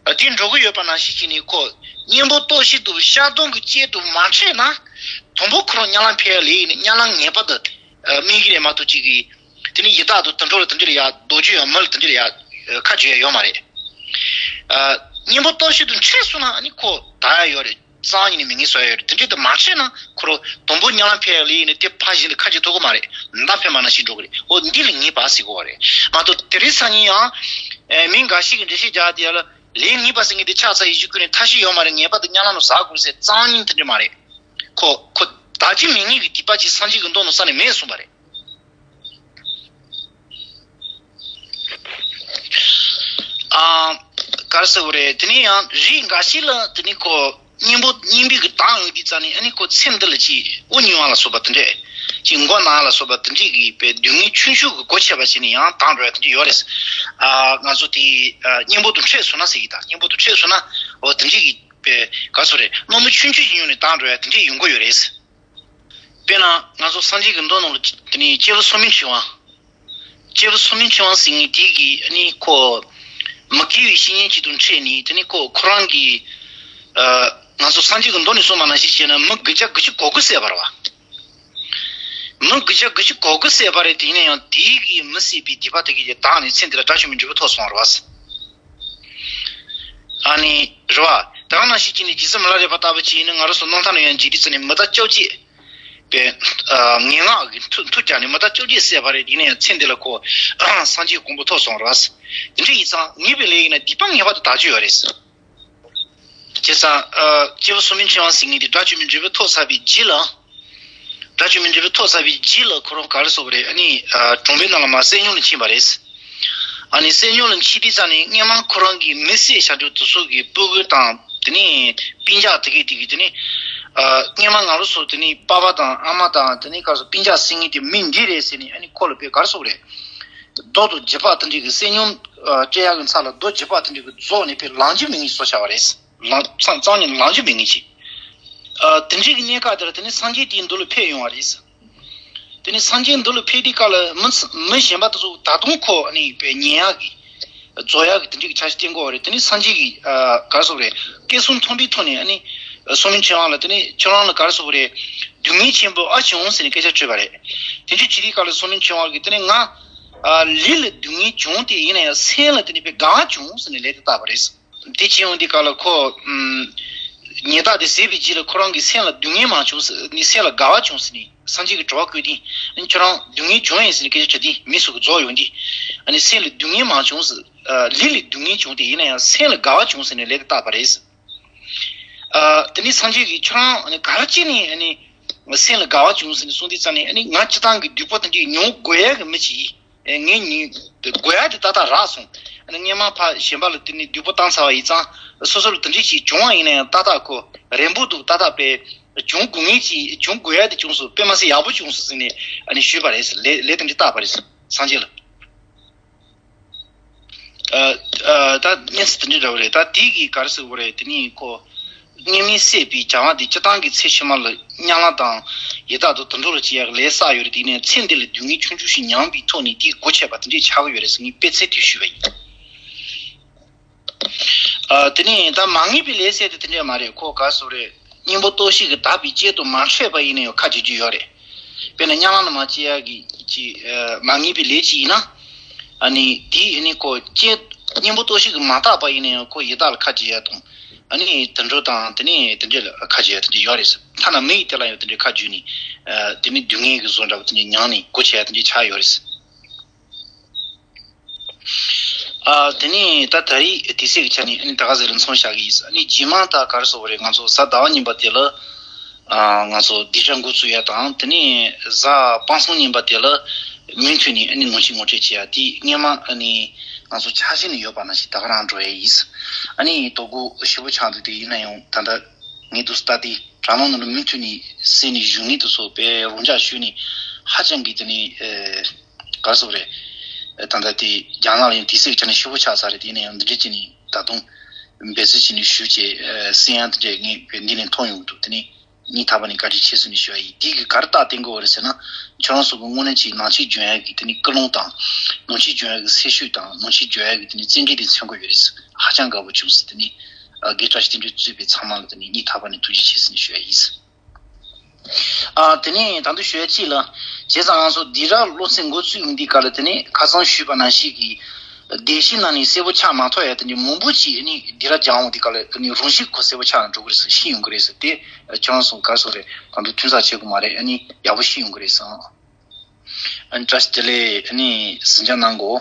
ཨ། དེ་འགྲོ་གི་ཡོད་པ་ནང་བཞིན་བྱས་ནས་ཁོ་གཉེན་པོ་སྟོབས་བཞི་འདུག་བཤགས་སྡོམ་གི་སྤྱད་དུ་མ་འཕྲད་ན། དང་པོ་ཁོ་རང་དམྱལ་བ་འཕེན་ཡག་ལས་ཡིན་ན་དམྱལ་བ་ངེས་པར་དུ་ཨ། དམིགས་ཀྱི་རེད་མ་གཏོགས་ཅིག་གིས། དེ་ནི་ཡི་དྭགས་དང་དུད་འགྲོ་ལ་དེ་འདྲ་ལ་ཡ། གདུག་རྒྱུ་ཡང་མི་ལ་དེ་འདྲ་ལ་ཡ་ཁ་འཇོག་ཡ་ཡོད་མ་རེད། ཨ། གཉེན་པོ་སྟོབས་བཞི་དུ་འཕྲད་སོང་ན་ཨ་ནི་ཁོ་དག་ཡ་ཡོད་རེད། གཙང་ཉིད་ནས་མི་ངན་བཟོ་ཡ་ཡོད་རེད། དེ་འདྲ་དུ་མ་འཕྲད་ན་ཁོ་རང་དང་པོ་དམྱལ་བ་འཕེན་ཡག་ལས་ཡིན་ན་དེ་ཕར་གཞན་ལ་ཁ་འཇོག་ཐུབ་ཀྱི་མ་རེད། མདའ་འཕེན་པ་ནང་བཞིན་འགྲོ་གི་རེད། འོ་འདི་ལ་ངེས་པ་ཟེར་གོ་བ་རེད་མ་གཏོགས། དེ་རིང་སང་ཉིན་ཡང་ཨ། མི་འགའ་ཞིག་གིས་འགྲེལ་བཤད་རྒྱག་དེ་ཡ་ལ་ལས་ངེས་པ་ཟེར་མཁན་དེ་ཆགས་ཚར་ཡིན་ཞུ་ཁུལ་ནས་ཐབས་ཤེས་ཡོད་མ་རེད། ངེས་པར་དུ་དམྱལ་བ་ནང་ཟག་དགོས་ཟེར། གཙང་ཉིད་དེ་འདྲ་མ་རེད། ཁོ་ཁོ་དག་རྒྱུ་མེད་མཁན་གྱི་སྡིག་པ་ཅིག་སངས་རྒྱས་ཀྱི་མདོ་ནང་ས་ནས་མེད་གསུངས་པ་རེད། ཨ། ག་རེ་ཟེར་དགོས་རེད། དེ་ནས་ཡང་རིགས་འགའ་ཞིག་ལ་དེ་ནས་ཁོ་གཉེན་པོ་གཉེན་པོའི་གི་དག་ཡོང་དུས་ཙ་ནས་ཨ་ནི་ཁོ་ཚེ་འདི་ལ་ཅིག་དབུགས་ཉུང་བ་ལ་སོགས་པ་དེ་འདྲས། ཅིག་མགོ་ན་ལ་སོགས་པ་དེ་འདྲས་ཀྱི་དཔེ་སྡུག་བསྔལ་ཆུང་ཆུང་གི་སྒོ་ཕྱེ་བ་བྱས་ནས་ཡང་དག་འགྲོ་ཡ་དེ་འདྲས་ཡོད་རེད། ཨ། ང་ཚོ་དེ་ཨ། གཉེན་པོ་དང་འཕྲད་སོང་ན་ཟེར་གྱི། ད་གཉེན་པོ་དང་འཕྲད་སོང་ན་འོ་དེ་འདྲས་ཀྱི་དཔེ་ག་རེ་ཟེར་དགོས་རེད། རྣམ་སྨིན་ཆུང་ཆུང་ཞིག་ཡོང་ནས་དག་འགྲོ་ཡ་དེ་འདྲས་ཡོང་གི་ཡོད་རེད། དཔེར་ན་ང་ཚོ་སངས་རྒྱས་ཀྱི་མདོ་ནང་ལ་དེ་ནས་སྐྱེས་བུ་སོར་མོས་ཕྱེ་བ། སྐྱེས་བུ་སོར་མོས་ཕྱེ་བ་ཟེར་མཁན་དེ་གིས་ཨ་ནི་ཁོ་མི་དགེ་བའི་བཤེས་གཉེན་ཅིག་ཏུ་འཕྲད་ནས། དེ་ནས་ཁོ་ཁོ་རང་གིས་ཨ། ང་ཚོ་སངས་རྒྱས་ཀྱི་མདོ་ནས་གསུངས་པ་ནང་བཞིན་བྱས་ན་མི་དགུ་བརྒྱ་དགུ་བཅུ་གོ་དགུ་བསད་པ་རེད་པ། མི་དགུ་བརྒྱ་དགུ་བཅུ་གོ་དགུ་བསད་པ་རེད། དེ་ཡིན་ན་ཡང་དེ་གིས་མི་བསད་པའི་སྡིག་པ་དེ་གིས་དག་ནས་ཚེ་འདི་ལ་དགྲ་བཅོམ་པའི་འབྲས་བུ་ཐོབ་སོང་བ་རེད་པ། ཨ་ནི་རེད་པ། ད་ག་ནང་བཞིན་བྱས་ནས་རྗེ་བཙུན་མི་ལ་རས་པ་ལྟ་བུ་ཅིག་ཡིན་ན་ང་རང་ཚོ་རྣམ་ཐར་ནང་ཡང་མཇལ་དུས་ཙ་ནས་མི་དག་བཅོ་བརྒྱད་པའི་ཨ། ངན་སྔགས་ཀྱི་མཐུ་མཐུ་བརྒྱབ་ནས་མི་དག་བཅོ་བརྒྱད་བསད་པ་རེད། ཡིན་ན་ཡང་ཚེ་འདི་ལ་ཁོ་སངས་རྒྱས་གོ་འཕང་ཐོབ་སོང་རེད། དེ་འདྲ་ཡིན་ཙང་ངེས་པའི་ལས་ཡིན་ན་སྡིག་པ་ངེས་པར་དུ་དག་རྒྱུ་ཡོད་རེད། བྱས་ཙང་ཨ། སྐྱེས་བུ་སོར་མོས་ཕྱེ་བ་ཟེར་མཁན་དེ་དགྲ་བཅོམ་པའི་འབྲས་བུ་ཐོབ་ཚར་བའི་རྗེས་ལ། དགྲ་བཅོམ་པའི་འབྲས་བུ་ཐོབ་ཚར་བའི་རྗེས་ལ་ཁོ་རང་ག་རེ་ཟེར་དགོས་རེད། ཨ་ནི་ཨ། གྲོང་པའི་ནང་ལ་མར་བསོད་སྙོམས་ལ་ཕྱིན་པ་རེད། ཨ་ནི་བསོད་སྙོམས་ལ་ཕྱིན་དུས་ཙ་ནས་སྔོན་མ་ཁོ་རང་གིས་མི་བསད་བྱ་རྒྱུ་དེ་ཚོ་གི་སྤུ་གུ་དང་། དེ་ནས་སྤུན་ཀྱག་དེ་གས་དེ་གིས་དེ་ནས་ཨ། སྔོན་མ་ང་རང་ཚོ་དེ་ནས་པ་ཕ་དང་ཨ་མ་དང་དེ་ནས་ག་རེ་ཟེར་སྤུན་ཀྱག་ཟེར་མཁན་དེ་མི་འདི་རེད་ཟེར་ནས། ཨ་ནི་ཁོ་ལ་དཔེ་ག་རེ་ཟེར་དགོས་རེད། རྡོ་དང་རྒྱུག་པ་དེ་འདྲས་ཀྱི་བསོད་སྙོམས་ཨ། སྤྲད་ཡག་གི་མཚམས་ལ་རྡོ་རྒྱུག་པ་དེ་འདྲས་ཀྱིས་རྫོགས་ནས་དཔེ་ལང་རྒྱུ་མེད་མཁན་བཟོས་བཞག་པ་རེད། ལང་། གཙང་གཙང་ཉིད་ལང་རྒྱུ་མེད་མཁན་ཅིག་ཨ། དེ་འདྲའི་གི་གནས་སྐབས་དེར་དེ་ནས་སངས་རྒྱས་དེའི་མདུན་ལ་ཕེབས་ཡོང་བ་རེད། དེ་ནས་སངས་རྒྱས་མདུན་ལ་ཕེབས་དུས་སྐབས་ལ་མི་ཚ། མི་གཞན་པ་དེ་ཚོ་ད་དུང་ཁོ་ཨ་ནི་དཔེ་ཉན་ཡག་གི། རྫོགས་ཡག་གི་དེ་འདྲའི་གི་འཆར་གཞི་བཏིང་གི་ཡོད་རེད། དེ་ནས་སངས་རྒྱས་ཀྱིས་ཨ། ག་རེ་ཟེར་དགོས་རེད། བསྐྱེད་རིམ་མཐོན་པོའི་ཐོག་ནས་ཨ་ནི་སོར་མོས་ཕྱེ་བ་ལ། དེ་ནས་ཁྱོད་རང་ལ་ག་རེ་ཟེར་དགོས་རེད། སྡུག་བསྔལ་ཆེན་པོ་ཨ་བྱུང་ཟེར་ནས་སྐད་ཆ་དྲིས་པ་རེད། དེ་འདྲ་དྲིས་དུས་སྐབས་ལ་སོར་མོས་ཕྱེ་བ་གིས་དེ་ནས་ང་ཨ། ལུས་ལ་སྡུག་བསྔལ་བྱུང་སྟེ་ཡིན་ན་ཡང་སེམས་ལ་དེ་ནས་དཔེ་དགའ་བ་བྱུང་ཟེར་ནས་ལན་དེ་བཏབ་པ་རེད། དེ་བྱས་ཡོང་དུས་སྐབས་ལ་ཁོ་ཨམ། ཉེས་དག་དེ་ཟད་པའི་རྗེས་ལ་ཁོ་རང་གི་སེམས་ལ་སྡུག་བསྔལ་མ་བྱུང་ཟེར་ནས་སེམས་ལ་དགའ་བ་བྱུང་ཟེར་ནས་སངས་རྒྱས་ཀྱིས་དྲི་བ་བཀོད་དུས། ཨ་ནི་ཁྱོད་རང་སྡུག་བསྔལ་བྱུང་ཡིན་ཟེར་ནས་སྐད་ཆ་དྲིས་དུས། མི་སུ་གིས་རྫོགས་ཡོང་དུས། ཨ་ནི་སེམས་ལ་སྡུག་བསྔལ་མ་བྱུང་ཟེར། ཨ། ལུས་ལ་སྡུག་བསྔལ་བྱུང་སྟེ་ཡིན་ན་ཡང་སེམས་ལ་དགའ་བ་བྱུང་ཟེར་ནས་ལན་དེ་བཏབ་པ་རེད། ཨ། དེ་ནས་སངས་རྒྱས་ཀྱིས་ཁྱོད་རང་ཨ་ནི་ག་རེ་བྱས་ནས་ཨ་ནི་སེམས་ལ་དགའ་བ་བྱུང་ཟེར་ནས་གསུངས་དུས་ཙ་ནས། ཨ་ནི་ང་སྤྱིར་བཏང་གི་སྡིག་པ་དེ་འདྲས་མྱོང་དགོས་ཡག་གི་མི་ཅིག་ཡིན། ཨེ། ངས་ནི་དགོས་ཡག་དེ་ཏག་ཏག་རག་སོང་། ཨ་ནི་སྔོན་མ་ཕར་གཞན་པ་ལ་དེ་ནས་སྡུག་པོ་བཏང་ཚར་བ་ཡིན་ཙང་། སོ་སོ་ལ་དེ་འདྲ་ཞིག་བྱུང་བ་ཡིན་ན་ཡང་ཏག་ཏག་ཁོ་རན་པོ་འདུག་ཏག་ཏག་པས་བྱུང་དགོས་ངེས་ཀྱི་བྱུང་དགོས་ཡ་དེ་བྱུང་སོང་། དཔེ་མ་སྲིད་ཡག་པོ་བྱུང་སོང་ཟེར་ནས་ཨ་ནི་ཞུས་པ་རེད། ལས་ལས་དེ་འདྲ་བཏགས་པ་རེད། སངས་རྒྱས་ལ། ཨ་ཨ་ད་གཉིས་སུ་དེ་འདྲ་འདྲ་བོ་རེད། ད་དེ་གི་ག་རེ་ཟེར་དགོས་རེད། དེ་ནི་ཁོ་སྔོན་མའི་བསད་པའི་བྱ་བ་དེ་སྤྱིར་བཏང་གི་ཚེ་ཕྱི་མ་ལ་དམྱལ་བ་དང་ཡི་དྭགས་དང་དུད་འགྲོ་ལ་སྐྱེ་ཡག་ལས་བསགས་ཡོད་རེད། དེ་ནས་ཚེ་འདི་ལ་སྡུག་བསྔལ་ཆུང་ཆུང་ཞིག་མྱངས་པའི་ཐོག་ནས་དེའི་སྒོ་ཕྱེ་བ་དེ་འདྲས་ཆགས་ཀྱི་ཡོད་རེད་ཟེར་ངས་དཔེ་ཚད་དེ་ཞུས་པ་ཡིན། ཨ་དེ་ནས་ད་མ་ངེས་པའི་ལས་ཟེར་དེ་དེ་འདྲས་མ་རེད། ཁོ་ག་རེ་ཟེར་དགོས་རེད། གཉེན་པོ་ལྟོགས་ཤིག་གིས་བདག་པོའི་གཅལ་དུ་མ་འཕྲད་པ་ཡིན་ན་ཡང་ཁ་འབྱེད་རྒྱུ་ཡོད་རེད། དཔེར་ན་དམྱལ་བ་ལ་མར་སྐྱེ་ཡག་གི་ཅིག་ཨ་མ་ངེས་པའི་ལས་ཅིག་ཡིན་ན། ཨ་ནི་དེ་ཨ་ནི་ཁོ་གཅལ་གཉེན་པོ་ལྟོགས་ཤིག་གིས་མ་བཏགས་པ་ཡིན་ན་ཡང་ཁོ་ཡི་དྭགས་ལ་ཁ་འབྱེད་ཡག་དང་། ཨ་ནི་དུད་འགྲོ་དང་དེ་ནས་དེ་འདྲས་ལ་ཁ་འབྱེད་ཡག་དེ་འདྲས་ཡོད་རེད། ཐ་ན་མི་ཡི་དེ་ལ་ཡང་དེ་འདྲས་ཁ་འབྱེད་ནས་ཨ་དེ་ནི་སྡུག་བསྔལ་གྱི་བཟོ་འདྲ་བོ་དེ་འདྲས་མྱངས་ནས་སྒོ་ཕྱེ་ཡག་དེ་འདྲས་ཆགས་ཡོད་རེད། ཨ་དེ་ནས་ད་ད་རེས་དུས་ཚོད་ཀྱི་ཆ་ནས་ཨ་ནི་ད་ག་ཟེ་རུ་མཚོན་བཞག་གི་ཡིན། ཨ་ནི་རྗེས་མ་ད་ག་རེ་ཟེར་དགོས་རེད། ང་ཚོ་གཟའ་ཟླ་བ་ཉིན་པ་དེ་ལ་ཨ་ང་ཚོ་སྡིག་ར་འགོ་བཙུགས་ཡ་དང་། དེ་ནས་གཟའ་སྤེན་གསུམ་ཉིན་པ་དེ་ལ་མུ་མཐུད་ནས་ཨ་ནི་ནོར་སྐྱིད་ངོ་སྤྲོད་བྱེད་ཡ་དེ་སྔོན་མ་ཨ་ནི་ང་ཚོ་འཆར་གཞི་ནས་ཡོད་པ་ནང་བཞིན་ད་ག་རང་འགྲོ་ཡ་ཡིན། ཨ་ནི་དོ་དགོང་ཞེ་པོ་ཆགས་འདུག་དེ་ཡིན་ན་ཡང་ད་ལྟ་ངས་འདུག་སེ་ལྟ་དེ་དྲ་ལམ་ནང་ལ་མུ་མཐུད་ནས་གསན་ནས་བཞུགས་མཁན་དེ་ཚོ་དཔེ་རོགས་འཇགས་ཞུས་ནས་ཧ་ཅང་གི་དེ་ནས་ཨ། ག་རེ་ཟེར་དགོས་རེད། ད་ལྟ་དེ་རྒྱ་ནག་ལ་ཡང་དུས་ཚོད་ཀྱི་ཆ་ནས་ཞེ་པོ་ཆགས་ཚར་རེད། དེ་ཡིན་ན་ཡང་འདི་འདྲས་བྱས་ནས་ད་དུང་འབད་བརྩོན་བྱས་ནས་ཞུ་བྱས་ཨ་གསན་ཡག་དེ་འདྲས་ངས་འདི་ནས་མཐོང་ཡོང་གི་འདུག་དེ་ནས་སྙིང་ཐག་པ་ནས་བཀའ་དྲིན་ཆེ་ཟེར་ནས་ཞུ་ཡ་ཡིན། དེ་གིས་ག་རེ་རྟགས་བསྟན་གྱི་ཡོད་རེད་ཟེར་ན། ཁྱོད་རང་ཚོ་གི་དངོས་གནས་ཀྱི་ནང་ཆོས་སྦྱོང་ཡག་གི་དེ་ནས་ཀུན་སློང་དང་། ནང་ཆོས་སྦྱོང་ཡག་གི་སེམས་ཤུགས་དང་། ནང་ཆོས་སྦྱོང་ཡག་གི་དེ་ནས་བརྩོན་འགྲུས་དེ་མཚོན་གྱི་ཡོད་རེད། ཧ་ཅང་དགའ་པོ་བྱུང་ཟེར། དེ་ནས་ཨ་དགེ་བཀྲ་ཤིས་དེ་འདྲས་གཙོས་པའི་ཚང་མ་ལ་དེ་ནས་སྙིང་ཐག་པ་ནས་ཐུགས་རྗེ་ཆེ་ཟེར་ནས་ཞུ་ཡ་ཡིན། ཨ་དེ་ནས་ད་དུང་ཞུ་ཡ་གཅིག་ལ། བྱས་ཙང་ང་ཚོ་སྡིག་ར་སློབ་ཚན་འགོ་བཙུགས་ཡོང་དུས་སྐབས་ལ་དེ་ནས་ཁ་སང་ཞུས་པ་ནང་བཞིན་གྱི་བདེ་སྐྱིད་ནང་ནས་གསལ་པོ་ཆགས་མ་ཐུབ་ཡ་དེ་འདྲ་མང་པོ་ཅིག་ཨ་ནི་སྡིག་ར་སྦྱང་འོང་དུས་སྐབས་ལ་ཨ་ནི་རང་བཞིན་གྱིས་གསལ་པོ་ཆགས་འགྲོ་གི་རེད་ཟེར། ཤེས་ཡོང་གི་རེད་ཟེར། དེ་ཁྱོད་རང་ཚོ་ག་རེ་ཟེར་དགོས་རེད། ད་དུང་ཐུན་ཚར་བྱེད་དགོས་མ་རེད། ཨ་ནི་ཡག་པོ་ཤེས་ཡོང་གི་རེད་ཟེར། ཨ་ནི་བཀྲ་ཤིས་བདེ་ལེགས། ཨ་ནི་གཟིགས་སྐྱོང་གནང་གོ།